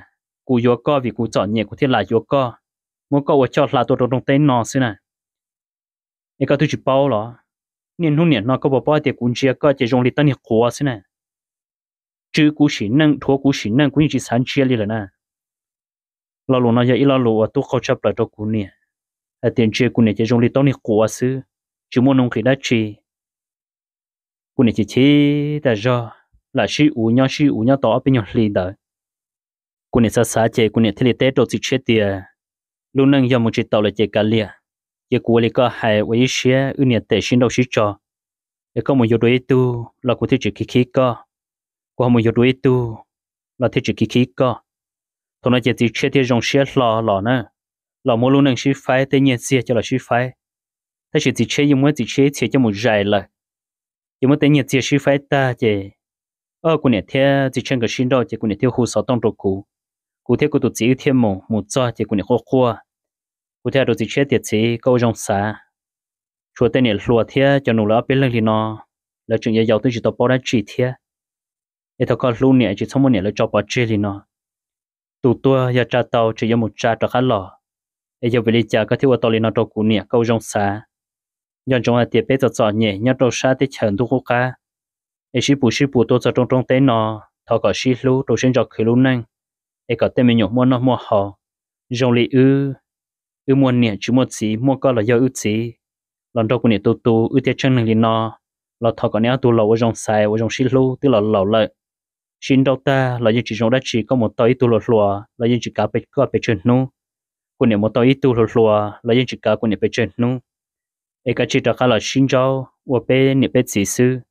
kuv yuav koj vim kuv txom nyem kuv thiaj lam yuav koj, muab koj ua choj hla tuaj rau rooj teb no xwb na. Es koj twb tsis paub los? Niaj hnub niam no koj puas paub tias kuv ntsia koj ces zoo li tau niag quav xwb na. Tswv kuv sim neej, dhuav kuv sim neej, kuv yeej tsis xav ntsia li lawm na. Lo lus no yog ib lo lus uas tub qaug tshaj plaws rau kuv niam, hais tias ntsia kuv niam ces zoo li tau niag quav xwb, tsis muaj nuj nqis dab tsi. Kuv niam chim chim tas zog, lam sib uv nyob sib uv nyob tau ob peb nyuag hli ntawd. Kuv niam xav xav ces kuv niam thiaj li teb rau txiv tshiab tias, lub neej yog mus tsis taus lawm ces kav liam, ces kuv ua li koj hais ua ib siab wb nias tes sib nrauj sib tso, es koj mus yuav dua ib tug los kuv thiaj tsis khib khib koj, kuv ho mus yuav dua ib tug los thiaj tsis khib khib koj. Thaum no ces txiv tshiab thiaj zoo siab hlo los na, los muab lub neej sib faib, tej nyiaj txiag coj los sib faib. Tab sis txiv tshiab yeej muab txiv tshiab ib txhia coj mus zais lawm. Ces muab tej nyiaj txiag sib faib tag ces, o, kuv niam thiab txiv tshiab nkawd sib nrauj ces kuv niam thiaj hu xov tooj rau kuv. Kuv thiab kuv tus txiv wb thiaj mus, mus txog ces kuv niam quaj quaj. Kuv thiaj hais rau txiv tshiab tias, txiv, koj ua zoo xav, tshuav tej niam hluas thiab cov nus lawv ob peb leeg li no, lawv tseem yau yau twb tsis tau paub dab tsi thiab. Es thov koj hlub niam, tsis txhob muab niam lawv tso pov tseg li no. Tus tuag yog tsa tau tseem yuav mus tsa rov qab los, es yog vim li cas koj thiaj ua tau li no rau kuv niam? Koj ua zoo xav. Nco ntsoov hais tias peb txom txom nyem nyob rau sab teb chaws ntuj qub qab, es sib pus sib pus tuaj txog rooj teb no, thov kom sib hlub rau siab ntso khwv lub neej, es kom tej me nyuam muaj noj muaj haus. Zoo li wb, wb muaj niam tsis muaj txiv, muaj koj los yog wb txiv, los nrog kuv niam tu tu wb thiaj tsheej neeg li no. Los thov kom neb ob tug laus ua zoo xaiv ua zoo sib hlub, twb los laus lawm. sib nrauj tag los yeej tsis zoo dab tsi, koj mus tau ib tug hluas hluas los yeej tsis kav koj pes tsawg hnub, kuv niam mus tau ib tug hluas hluas los yeej tsis kav kuv niam pes tsawg hnub, es kav tsij rov qab los sib nrauj ua peb niam peb txiv xwb.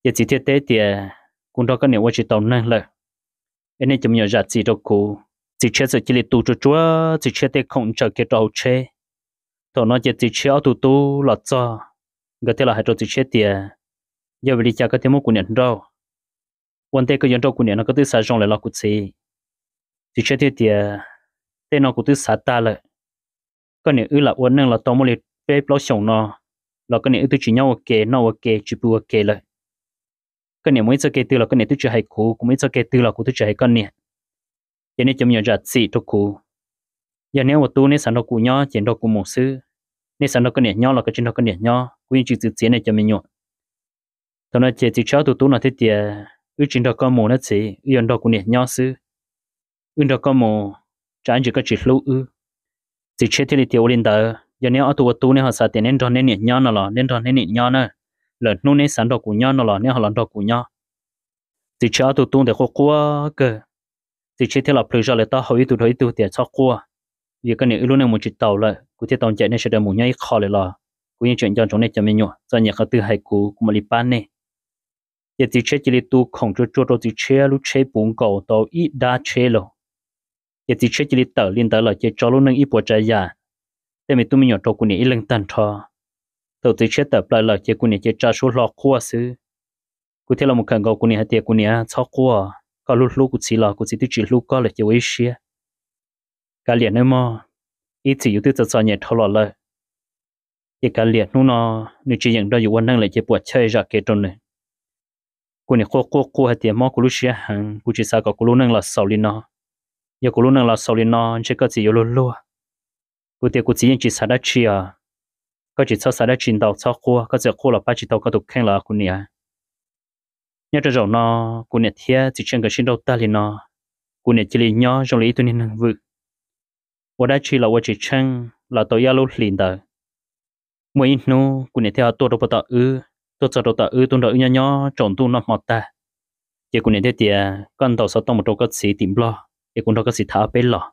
Ces txiv thiaj teb tias, kuv nrog koj niam ua tsis tau neeg lawm, es nej cov me nyuam zam txim rau kuv. Txiv tshiab txawm cia li tu tsuag tsuag txiv tshiab tej khoom ntsaws kiag rau hauv tsheb. Thaum no ces txiv tshiab ob tug tub los txog, nkawd thiaj los hais rau txiv tshiab tias, yog vim li cas koj thiaj muab kuv niam nrauj? Ua ntej koj yuav nrauj kuv niam no koj twb xav zoo lawm los kuv txiv? Txiv tshiab thiaj tias, tej no kuv twb xav tag lawm. Koj niam wb lam ua neej los tau muaj li peb plaub xyoos no, los koj niam wb twb tsis nyob ua ke noj ua ke tsis pw ua ke lawm. Koj niam mus ib txoj kev twg los koj niam twb tsis hais kuv, kuv mus ib txoj kev twg los kuv twb tsis hais koj niam. Ces nej cov me nyuam zam txim rau kuv. Yog neb ua tub neb xav nrog kuv nyob ces nrog kuv mus xwb, neb xav nrog koj niam nyob los koj tsis nrog koj niam nyob, kuv yeej tsis txwv txiav nej cov me nyuam. Thaum no ces txiv tshiab ob tug tub no thiaj tias, wb tsis nrog koj mus nawb txiv, wb yuav nrog kuv niam nyob xwb. Wb nrog koj mus, tsam ntsis koj tsis hlub wb. Txiv tshiab thiaj li tias, ua li ntawd yog neb ob tug ua tub neb ho xav tias neb nrog neb niam nyob no los neb nrog neb niam nyob na, lwm hnub neb xav nrog kuv nyob no los neb ho los nrog kuv nyob. Txiv tshiab ob tug tub ntawd quaj quaj kawg. Txiv tshiab thiaj los plhws zog lawv taub hau ib tug rau ib tug tias, txhob quaj, vim koj niam wb lub neej mus tsis taus lawm, kuv thiaj tau ncaim nej sawv daws mus nyob ib qho lawm los kuv yeej tseem nco ntsoov nej cov me nyuam, txom nyem qhov twg hais kuv, kuv mam li pab nej. Ces txiv tshiab cia li tu khoom tsuag tsuag rau txiv tshiab lub tsheb puv nkaus tau ib dab tsheb los. Ces txiv tshiab cia li tawm li ntawd lawm ces tso lub neej ib puas tsav yam, tej me tub me nyuam rau kuv niam ib leeg tag nrho. Thaum txiv tshiab tawm plaws lawm ces kuv niam ces tsa suab hlo quaj xwb. Kuv thiaj los mus khawm nkaus kuv niam hais tias, kuv niam txhob quaj, koj hlub hlub kuv txiv los kuv txiv twb tsis hlub koj lawm ces ua ib siab. Kav liam nawb mog, ib txwm yus twb txom txom nyem dhau los lawm, ces kav liam, hnub no nws tsis yeem nrog yus ua neej lawm ces puam chawj zam kev rau nws. Kuv niam quaj quaj quaj hais tias, mob kuv lub siab heev, kuv tsis xav kom kuv lub neej los xaus li no. Yog kuv lub neej los xaus li no ntshe koj txiv yuav luag luag. Kuv tias, kuv txiv yeej tsis xav dab tsi os, koj tsis txhob xav dab tsi ntau, txhob quaj, koj txawm quaj los pab tsis tau koj tus kheej los kuv niam. Nyob rau zaum no, kuv niam thiab txiv tshiab nkawd sib nrauj tag li no, kuv niam cia li nyob zoo li ib tug niag neeg vwm. Ua dab tsi los ua tsis tsheej los tau ib ob lub hlis ntawd. Muaj ib hnub kuv niam thiaj ho tuaj rau puag tom wb, tuaj txog rau tom wb tuaj nrog wb nyob nyob tsaus ntuj noj hmo tag, ces kuv niam thiaj tias, koj ntaus xov tooj mus rau koj txiv tim Nplog es kuv nrog koj txiv tham ob peb los.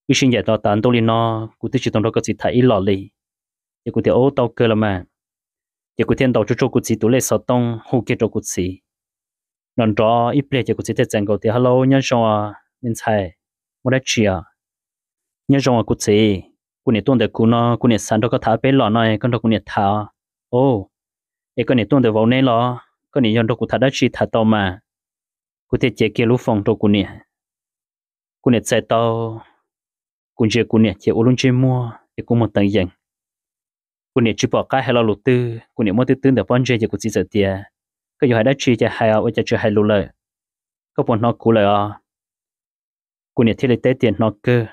Wb sib ncaim tos tas ntuj li no, kuv twb tsis tau nrog koj txiv tham ib los li. Ces kuv tias, ub, tau kawg los mas. Ces kuv thiaj ntaus tsuag tsuag kuv txiv tus lej xov tooj hu kiag rau kuv txiv. Nrov nrov ib pliag ces kuv txiv thiaj txais nkaus tias, hello, nyob zoo os me ntxhais, muaj dab tsi os? Nyob zoo os kuv txiv, kuv niam tuaj ntawm kuv no, kuv niam xav nrog koj tham ob peb los no, koj nrog kuv niam tham. Os, es koj niam tuaj ntawm vauv neb los? Koj niam yog nrog kuv tham dab tsi tham tau mas. Kuv thiaj cev kiag lub foos rau kuv niam. Kuv niam txais tau, kuv ntsia kuv niam ces ua lub ntsej muag es kua muag teev yees. Kuv niam tsis pom qab hais lo lus twg, kuv niam muab twb twb ntawm pob ntseg ces kuv txiv txawm tias, koj yuav hais dab tsi ces hais os, ua cas tsis hais lus lawm? Koj puas hnov kuv lawm os? Kuv niam thiaj li teb tias, hnov kawg,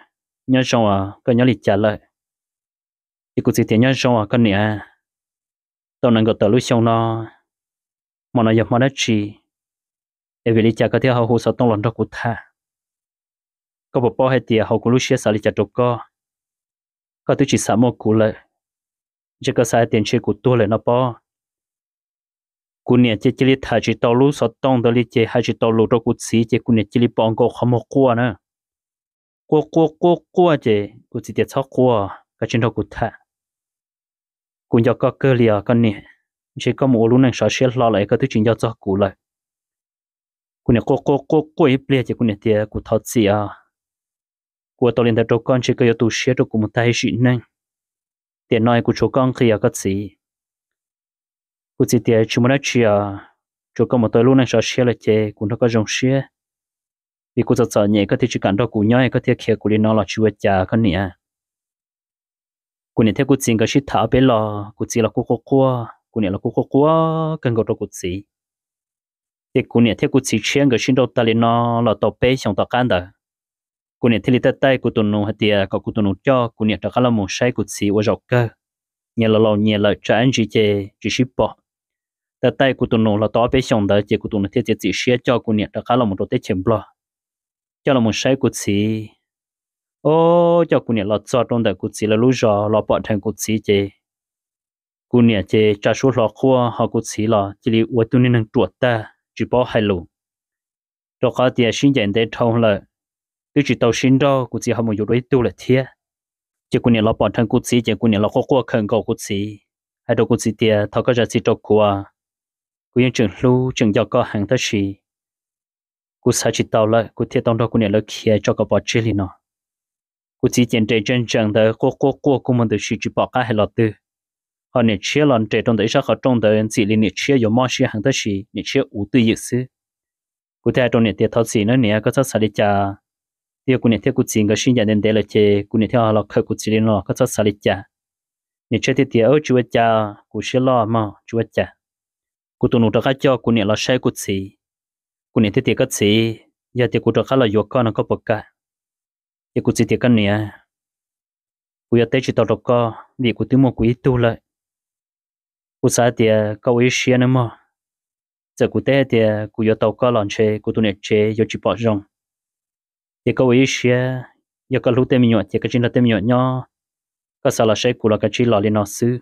nyob zoo os, koj nyob li cas lawm? Ces kuv txiv tias, nyob zoo os koj niam, tau nees nkaum tawm lub xyoo no, hmo no yog hmo dab tsi, es vim li cas koj thiaj ho hu xov tooj los nrog kuv tham? Koj puas paub hais tias hauv kuv lub siab xav li cas rau koj? Koj twb tsis xav muaj kuv lawm, ntshe koj xav hais tias ntshe kuv tuag lawm no pob. Kuv niam ces cia li tham tsis tau lub xov tooj ntawd li ces hais tsis tau lus rau kuv txiv ces kuv niam cia li pom nkaus qhov muag quaj na. Quaj quaj quaj quaj ces kuv txiv tias, txhob quaj, koj tsis nrog kuv tham. Kuv nco koj kawg li os koj niam, ntshe koj mus ua lub neej sov siab hlo lawm es koj twb tsis nco txog kuv lawm. Kuv niam quaj quaj quaj quaj ib pliag ces kuv niam tias, kuv thov txim os, kuv ua tau li ntawd rau koj ntshe koj yuav tu siab rau kuv mus tag ib sim neej. Tiam no kuv tshuav koj nqi os koj txiv. Kuv txiv tias, tsis muaj dab tsi os, tsuas koj mus tau lub neej sov siab lawm ces kuv nrog koj zoo siab. Vim kuv txom txom nyem koj thiaj tsis kam nrog kuv nyob es koj thiaj khiav kuv li no los tsis ua cas koj niam. Kuv niam thiab kuv txiv nkawd sib tham ob peb los, kuv txiv los kuj quaj quaj, kuv niam los kuj quaj quaj kawg nkaus rau kuv txiv. Ces kuv niam thiab kuv txiv tshiab nkawd sib nrauj tag li no los tau peb xyoos tom qab ntawd, kuv niam thiaj li taij taij kuv tus nus hais tias kom kuv tus nus coj kuv niam rov qab los mus saib kuv txiv ua zaum kawg. Nyias los laus nyias lawm tsam ib ntsis ces tsis sib pom. Taij taij kuv tus nus los tau ob peb xyoos ntawd ces kuv tus nus thiaj txiav txim siab coj kuv niam rov qab los mus rau teb chaws Nplog, coj los mus saib kuv txiv. Ob, coj kuv niam los txog rau ntawm kuv txiv lawv lub zos los pom dheev kuv txiv ces kuv niam ces tsa suab hlo quaj, ho kuv txiv los cia li ua tug niag neeg ruam tag. tsis paub hais lus, rau qhov tias sib ncaim ntev dhau lawm, twb tsis tau sib nrauj, kuv txiv ho mus yuav dua ib tug lawm thiab. Ces kuv niam los pom dheev kuv txiv ces kuv niam los quaj quaj khawm nkaus kuv txiv, hais rau kuv txiv tias, Thov koj zam txim rau kuv, kuv yeej tseem hlub tseem nco koj heev tab sis kuv xav tsis tau lawm, kuv thiaj tau nrog kuv niam lawv khiav tso kom pov tseg li no. Kuv txiv ces nres ntsees ntsees ntawd quaj quaj quaj kua muag ntws si tsis pom qab hais los twg, ho niam tshiab los nres rau ntawm ib sab qhov rooj ntawd ntxim li niam tshiab yuav mob siab heev tab sis niam tshiab ua twj ywm xwb. Kuv thiaj hais rau niam tias, Thov txim nawb niam, koj txhob xav li cas. Twb yog kuv niam thiab kuv txiv nkawd sib ncaim ntev ntev lawm ces kuv niam thiaj los khawm kuv txiv li no, koj txhob xav li cas. Niam tshiab thiaj tias, Tsis ua cas, kuv siab loj mog, tsis ua cas. Kuv tus nus rov qab coj kuv niam los saib kuv txiv. Kuv niam thiaj tias, Koj txiv, yog tias kuv rov qab los yuav koj no koj puas kam? Ces kuv txiv tias, Koj niam, kuv yuav teb tsis tau rau koj vim kuv twb muaj kuv ib tug lawm. Kuv xav tias koj ua ib siab nawb mog, txawm kuv teb tias kuv yuav tau koj los ntshe kuv tus niam tsev yuav tsis pom zoo. Ces koj ua ib siab, yog koj hlub tej me nyuam ces koj tsis nrog tej me nyuam nyob, koj xav los saib kuv los koj tsis los li no xwb.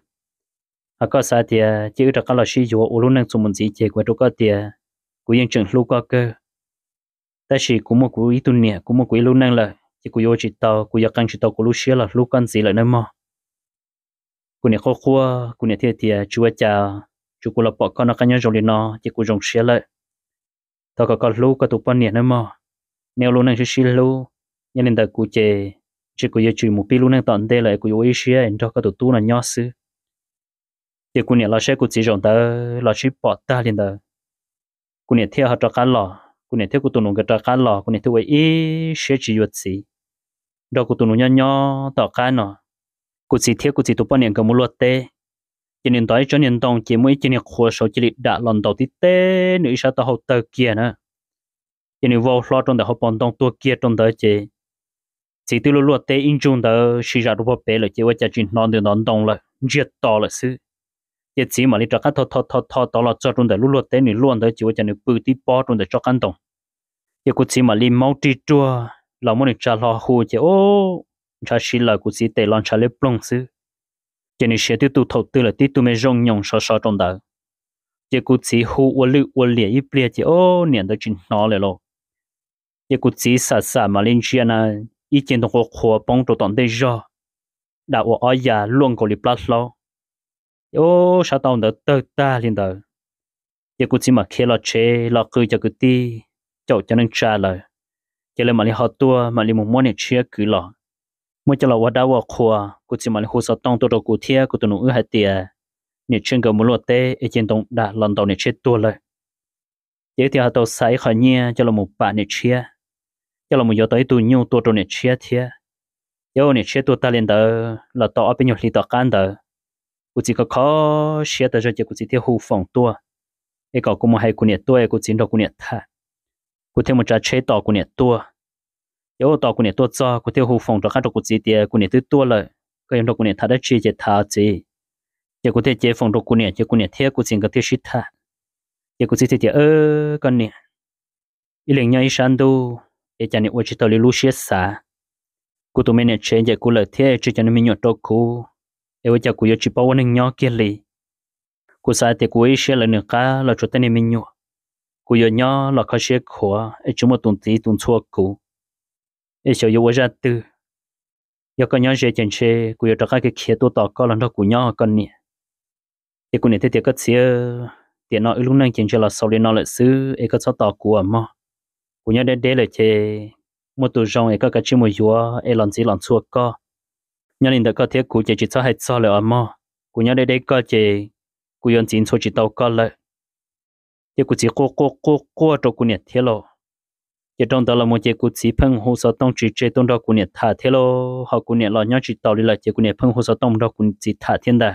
Ho koj xav tias cia wb rov qab los sib yuav ua lub neej txuas mus ntxiv ces kuv hais rau koj tias kuv yeej tseem hlub koj kawg, tab sis kuv muaj kuv ib tug niam, kuv muaj kuv ib lub neej lawm ces kuv yuav ua tsis tau, kuv yuav qee tsis tau kuv lub siab los hlub koj ntxiv lawm nawb mog. Kuv niam quaj quaj, kuv niam thiaj tias, Tsis ua cas, tsuav kuv los pom koj noj qab nyob zoo li no ces kuv zoo siab lawm. Thov kom koj hlub koj tus poj niam nawb mog, nej ua lub neej sib sib hlub. Yog li ntawd kuv ces ntshe kuv yuav tsis mus pib lub neej tom ntej lawm es kuv yuav ua ib siab es nrog koj tus tub no nyob xwb. Ces kuv niam los saib kuv txiv zaum ntawd los sib pom tag li ntawd, kuv niam thiaj ho rov qab los, kuv niam thiab kuv tus nus nkawd rov qab los, kuv niam thiaj ua ib siab tsis yuav txiv, nrog kuv tus nus nyob nyob. Tom qab no kuv txiv thiab kuv txiv tus poj niam nkawd mus luaj teb, ces nws ntov ib tsob niag ntoo ces muaj ib ceg niag qhua saud cia li dam los ntaus tib teb nws ib sab taub hau tawg kiag na. Ces nws vau hlo rau ntawm hauv paus ntoo tuag kiag rau ntawd ces txiv twb luaj luaj teb ib ntsug ntawd sib zam rau pem lawm ces ua cas tsis hnov ntws ntov ntoo lawm, ntsiag to lawm xwb. Ces txiv mam li rov qab tho tho tho tod los txog rau ntawm lub luaj teb nws luaj ntawd ces ua cas nws pw tib pob rau ntawm tsob qab ntoo. Ces kuv txiv mam li maub rig ruag los muab nws tsa hlo hu ces ntshav si lawm, kuv txiv tes los ntshav liab ploog xwb. Ces nws siav twb tu thaum twg lawm, tib tug me zoo nyoos sov sov rau ntawd. Ces kuv txiv hu ua lwj ua liam ib pliag ces ob niam ntawd tsis hnov lawm lauj. Ces kuv txiv xam xam mam li ntsia na, ib ceg ntoo qhuav qhuav poob rau tom ntej zog, dam ua ob ya luaj nkaus li plab hlaub. Ces ob sab taub hau ntawd tawg tag li ntawd. Ces kuv txiv mam khiav los tsev los qw cov kwv tij, caum cov neej tsa lawm, ces lawv mam li ho tuaj mam li mus muab niam tshiab kwv los, muab coj los ua dab ua qhua. Kuv txiv mam li hu xov tooj tuaj rau kuv thiab kuv tus nus wb hais tias niam tshiab nkawd mus luaj teb es ceg ntoo dam los ntaus niam tshiab tuag lawm. Ces wb thiaj ho tau xa ib qho nyiaj coj los pam niam tshiab, coj los yuav tau ib tug nyuj tua rau niam tshiab thiab. Ces niam tshiab tuag tag li ntawd los tau ob peb nyuag hli tom qab ntawd, kuv txiv kho kho siab tas zog ces kuv txiv thiaj hu foom tuaj, es kom kuv mus hais kuv niam tuaj es kuv txiv nrog kuv niam tham. Kuv thiaj mus tsav tsheb tos kuv niam tuaj. Ces ua tos kuv niam tuaj txog kuv thiaj hu foom rov qab rau kuv txiv tias kuv niam twb tuaj lawm, koj yuav nrog kuv niam tham dab tsi ces tham txiv. Ces kuv thiaj cev foom rau kuv niam ces kuv niam thiab kuv txiv nkawd thiaj sib tham. Ces kuv txiv thiaj tias, Koj niam, ib leeg nyob ib sab ntuj es cas niam ua tsis tau li lub siab xav. Kuv tus me niam tsev ncaim kuv lawm thiab tseg cov me nyuam rau kuv, es ua cas kuv yuav tsis paub ua neeg nyob kiag li. Kuv xav tias kuv ua ib siab lawv nws qab los tsuas tej niag me nyuam, kuv yuav nyob los kho siab khuav es tsis muaj tus ntxiv tus ntxhua kuv, es xyov yuav ua zaj twg. Yog koj nyob ze ces ntshe kuv yuav rov qab khiav tuaj tos koj los nrog kuv nyob koj niam. Ces kuv niam thiaj tias, Koj txiv, tiam no wb lub neej ces ntshe los xaus li no lawm xwb es koj txhob tos kuv os mog. Kuv nyob deb deb lawm ces muaj tus zoo es koj kav tsij mus yuav es los ntxiv los ntxhua koj. Nyob li ntawm koj thiab kuv ces tsis txhob hais txog lawm os mog. Kuv nyob deb deb koj ces kuv yuav ntxiv ntxhua tsis tau koj lawm. Ces kuv txiv quaj quaj quaj quaj rau kuv niam thiab lauj. Ces rau ntawd los mus ces kuv txiv pheej hu xov tooj tsis tseg tuaj nrog kuv niam tham thiab lauj, ho kuv niam los nyob tsis taus li lawm ces kuv niam pheej hu xov tooj mus nrog kuv txiv tham thiab ntag.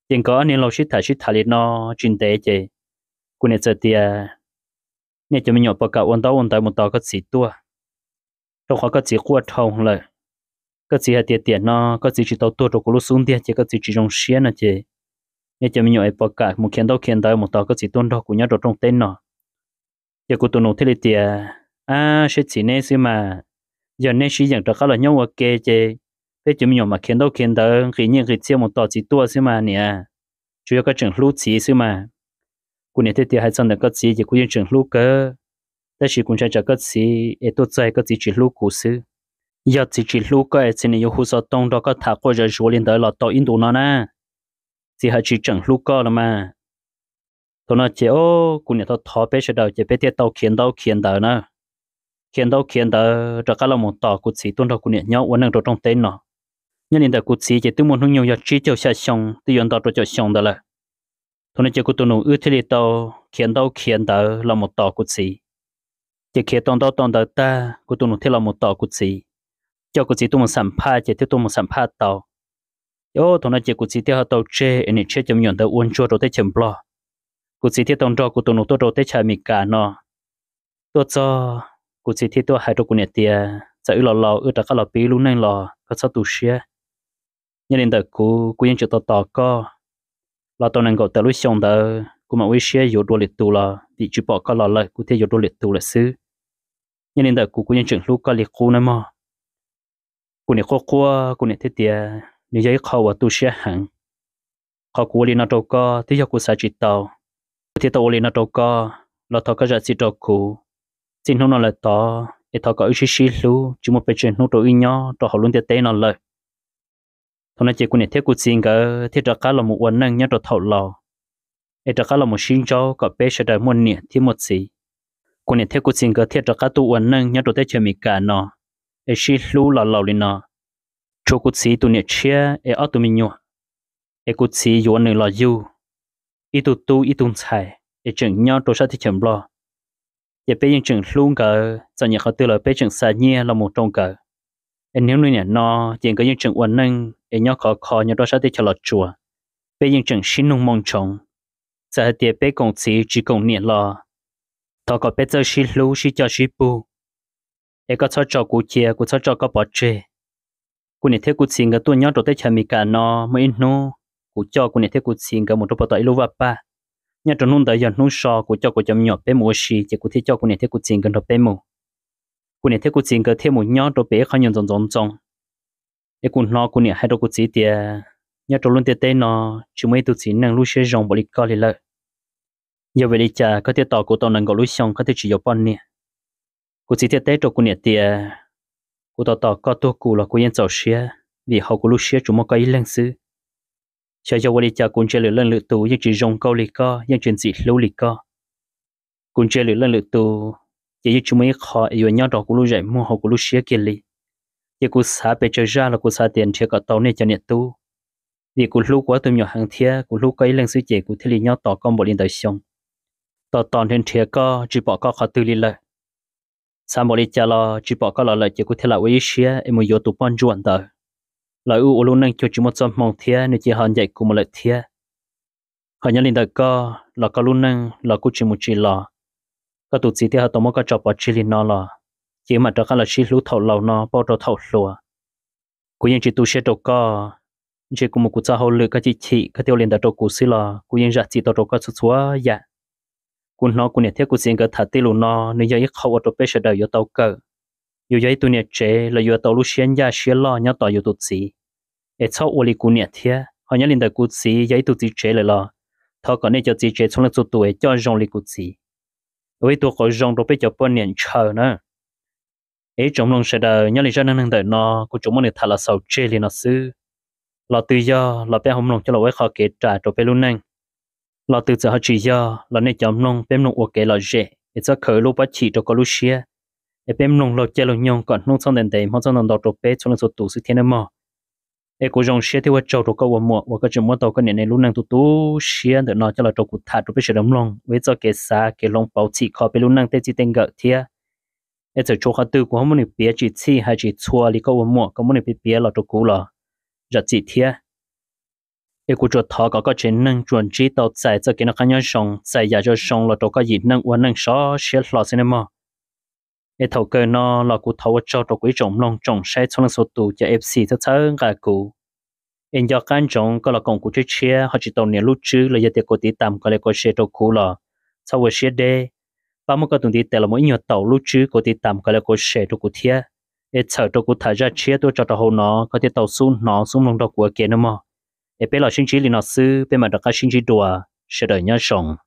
Ces nkawd ob niag laus sib tham sib tham li no tsis ntev ces kuv niam txawm tias, Nej cov me nyuam puas kam ua ntaub ua ntawv mus tos koj txiv tuaj? Rau qhov koj txiv quaj dhau lawm. Koj txiv hais tias tiam no koj txiv tsis tau tuag rau kuv lub xub ntiag ces koj txiv tsis zoo siab no ces, nej cov me nyuam es puas kam mus khiav ntaub khiav ntawv mus tos koj txiv tuaj nrog kuv nyob rau rooj teb no? Ces kuv tus nus thiaj li tias, Ab, seb txiv neb xwb mas, yog neb sib yeem rov qab los nyob ua ke ces peb cov me nyuam mam khiav ntaub khiav ntawv nqis nyiaj nqis txiaj mus tos txiv tuaj xwb mas niam, tsuas yog koj tseem hlub txiv xwb mas. Kuv niam thiaj tias, Hais txog ntawm koj txiv ces kuv yeej tseem hlub kawg, tab sis kuv ntshai tsam koj txiv es tuaj txog koj txiv tsis hlub kuv xwb. Yog txiv tsis hlub koj es txiv nws yuav hu xov tooj nrog koj tham quaj zom zuav li ntawd los tau ib ntus no na. Txiv hais tsis tseem hlub koj los mas. Thaum no ces o, kuv niam thov thov peb sawv daws ces peb thiaj tau khiav ntaub khiav ntawv na. Khiav ntaub khiav ntawv rov qab los mus tos kuv txiv tuaj nrog kuv niam nyob ua neej rau rooj teb no. Nyob li ntawm kuv txiv ces twb muaj hnub nyoog yog tsib caug xya xyoo twb yuav nto rau caum xyoo ntawd lawm. Thaum no ces kuv tus nus wb thiaj li tau khiav ntaub khiav ntawv los mus tos kuv txiv. Ces khiav tau ntaub tau ntawv tag kuv tus nus thiaj los mus tos kuv txiv, coj kuv txiv tuaj mus xam phaj ces thiaj tuaj mus xam phaj tau. Ces o, thaum no ces kuv txiv thiaj ho tau tseg es niam tshiab cov me nyuam ntawd ua ntsuag rau teb chaws Nplog. Kuv txiv thiaj tau nrog kuv tus nus tuaj rau teb chaws Amelikas no. Tuaj txog kuv txiv thiaj tuaj hais rau kuv niam tias, Txawm wb los laus wb rov qab los pib lub neej los koj txhob tu siab. Nyob li ntawm kuv, kuv yeej tseem tos tos koj. Los tau nees nkaum tawm lub xyoo ntawd kuv mam ua ib siab yuav dua lwm tus los vim tsis pom koj los lawm kuv thiaj yuav dua lwm tus lawm xwb. Nyob li ntawm kuv, kuv yeej tseem hlub koj li qub nawb mog. Kuv niam quaj quaj, kuv niam thiaj tias, Nws yog ib qho uas tu siab heev. Qhov kuv ua li no rau koj twb yog kuv xav tsis tau, kuv thiaj tau ua li no rau koj. Los thov koj zam txim rau kuv. Txij hnub no lawm tod es thov kom wb sib sib hlub, tsis muaj pes tsawg hnub rau wb nyob rau hauv lub ntiaj teb no lawm. Thaum no ces kuv niam thiab kuv txiv nkawd thiaj rov qab los mus ua neej nyob rau thaum laus, es rov qab los mus sib ntsaub kom peb sawv daws muaj niam thiab muaj txiv. Kuv niam thiab kuv txiv nkawd thiaj rov qab tuaj ua neej nyob rau teb chaws Amelikas no, es sib hlub los laus li no. Tshuav kuv txiv tus niam tshiab es ob tug me nyuam, es kuv txiv yuav nws los yug, ib tug tub ib tug ntxhais es tseem nyob rau sab teb chaws Nplog. Ces peb yeej tseem hlub nkawd, txom nyem qhov twg los peb tseem xa nyiaj los mus rau nkawd. Es niaj hnub niam no ces nkawd yeej tseem ua neej es nyob khov kho nyob rau sab teb chaws Los Tsuas. Peb yeej tseem sib nug moo ntsoov, txawm hais tias peb koom txiv tsis koom niam los thov kom peb txawj sib hlub sib coj sib pug, es koj txhob tso kuv cia, kuv txhob tso koj pov tseg. Kuv niam thiab kuv txiv nkawd tuaj nyob rau teb chaws Amelikas no muaj ib hnub, kuv coj kuv niam thiab kuv txiv nkawd mus rau pem tom ib lub vaj paj. Nyob rau hnub ntawd yog hnub so, kuv coj kuv cov me nyuam peb mus ua si, ces kuv thiaj coj kuv niam thiab kuv txiv nkawd nrog peb mus. Kuv niam thiab kuv txiv nkawd thiaj mus nyob rau pem ib qhov nyuag ntxoov ntxoov ntxoo. Es kuv hnov kuv niam hais rau kuv txiv tias, Nyob rau lub ntiaj teb no tsis muaj ib tug txiv neej lub siab zoo npaum li koj li lawm. Yog vim li cas koj thiaj tos kuv tau nees nkaum lub xyoo koj thiaj tsis yuav poj niam? Kuv txiv thiaj teb rau kuv niam tias, Kuv tos tos koj tuag kuv los kuv yeej txaus siab, vim hauv kuv lub siab tsuas muaj koj ib leeg xwb. Xyov yog ua li cas kuv ntsia lwm leej lwm tus yeej tsis zoo nkauj li koj, yeej tsis ntxim hlub li koj. Kuv ntsia lwm leej lwm tus, ces yeej tsis muaj ib qho es yuav nyob rau kuv lub zaim muag hauv kuv lub siab kiag li. Ces kuv xav pes tsawg zaj los kuv xav tias nrhiav kom tau nej cov niam tub, vim kuv hlub kuv ob tug me nyuam heev thiab kuv hlub koj ib leeg xwb ces kuv thiaj li nyob tos koj npaum li ntawd xyoo. Tos tos nrhiav nrhiav koj tsis pom koj qhov twg li lawm. Xav npaum li cas los tsis pom koj los lawm ces kuv thiaj lam ua ib siab es mus yuav tus poj ntsuam ntawd. Los wb ua lub neej cuag tsis muaj txoj hmoo thiab nws cia ho ncaim kuv mus lawm thiab. Ho nyob li ntawm koj los koj lub neej los kuj tsis mus tsis los, koj tus txiv thiaj ho tau muab koj tso pov tseg li no los, ces wb mam rov qab los sib hlub thaum laus no pauj rau thaum hluas. Kuv yeej tsis tu siab rau koj, ntshe kuv mus kuv txoj hauj lwm koj chim chim koj thiaj ua li ntawd rau kuv xwb los kuv yeej zam txim tau rau koj txhua txhua yam. Kuv hnov kuv niam thiab kuv txiv nkawd tham tej lus no nws yog ib qho ua rau peb sawv daws yuav tau kawm, yus yog ib tug niam tsev los yuav tau lub siab ncaj siab loj nyob tos yus tus txiv, es txhob ua li kuv niam thiab. Ho nyob li ntawm kuv txiv yog ib tug txiv tsev lawm los thov kom nej cov txiv tsev txhua leej txhua tus es coj zoo li kuv txiv, ua ib tug qauv zoo rau peb cov poj niam ntshaw na. Es ib tsoom mloog sawv daws, nyob li zaj neej neeg ntawm no kuv tsuas muab nws tham los xaus tseg li no xwb. Lo twg yog los peb ho mloog coj los ua ib qho kev ras rau peb lub neej. Lo twg txawm ho tsis yog los nej cov mloog peb mloog ua kev lom zem es txhob khaws lub pob chim rau koj lub siab, es peb mloog laug caij laug nyoog kom hnub txhob ntev ntev hmo txhob ntau ntau rau peb txhua leej txhua tus xwb thiab nawb mog. Es kuv zoo siab thiab ua tsaug rau koj ua muam uas koj tseem muab tau koj niam neeg lub neej tu tu siab ntawm no coj los rau kuv tham rau peb sawv daws mloog ua ib txoj kev xav kev hloov pauv txhim kho peb lub neej tej txij tej nkawm thiab. Es txawm tshuav qhov twg kuv ho muab nws piav tsis txhij hais tsis txhua li koj ua muam koj muab nws piav piav los rau kuv los zam txim thiab. Es kuv tsuas thov kom koj tsev neeg tsuas ntsib tau txais txoj kev noj qab nyob zoo, txais yam zoo zoo los rau koj yim neej ua neej sov siab hlo xwb nawb mog. Es thaum kawg no los kuv thov ua tsaug rau kuv ib tsoom mloog tsoom saib txhua leej txhua tus cov F C txhawb txhawb nqa kuv. Es nco qab ntsoov koj los koom kuv tshiab tshiab ho tsis tau nias lub tswb los yog tias kuv tiv tam kom li kuv share rau kuv los txhob ua siab deb. Pab muab koj tus ntiv tes los mus ib nyuag taus lub tswb kuv tiv tam kom li kuv share rau kuv thiab. Es txhawm rau kuv tham zaj tshiab tuaj tso rau hauv no koj thiaj tau xub hnov xub mloog nrog kuv ua ke nawb mog. Es peb los sib ntsib li no xwb, peb mam rov qab sib ntsib dua. Sawv daws nyob zoo.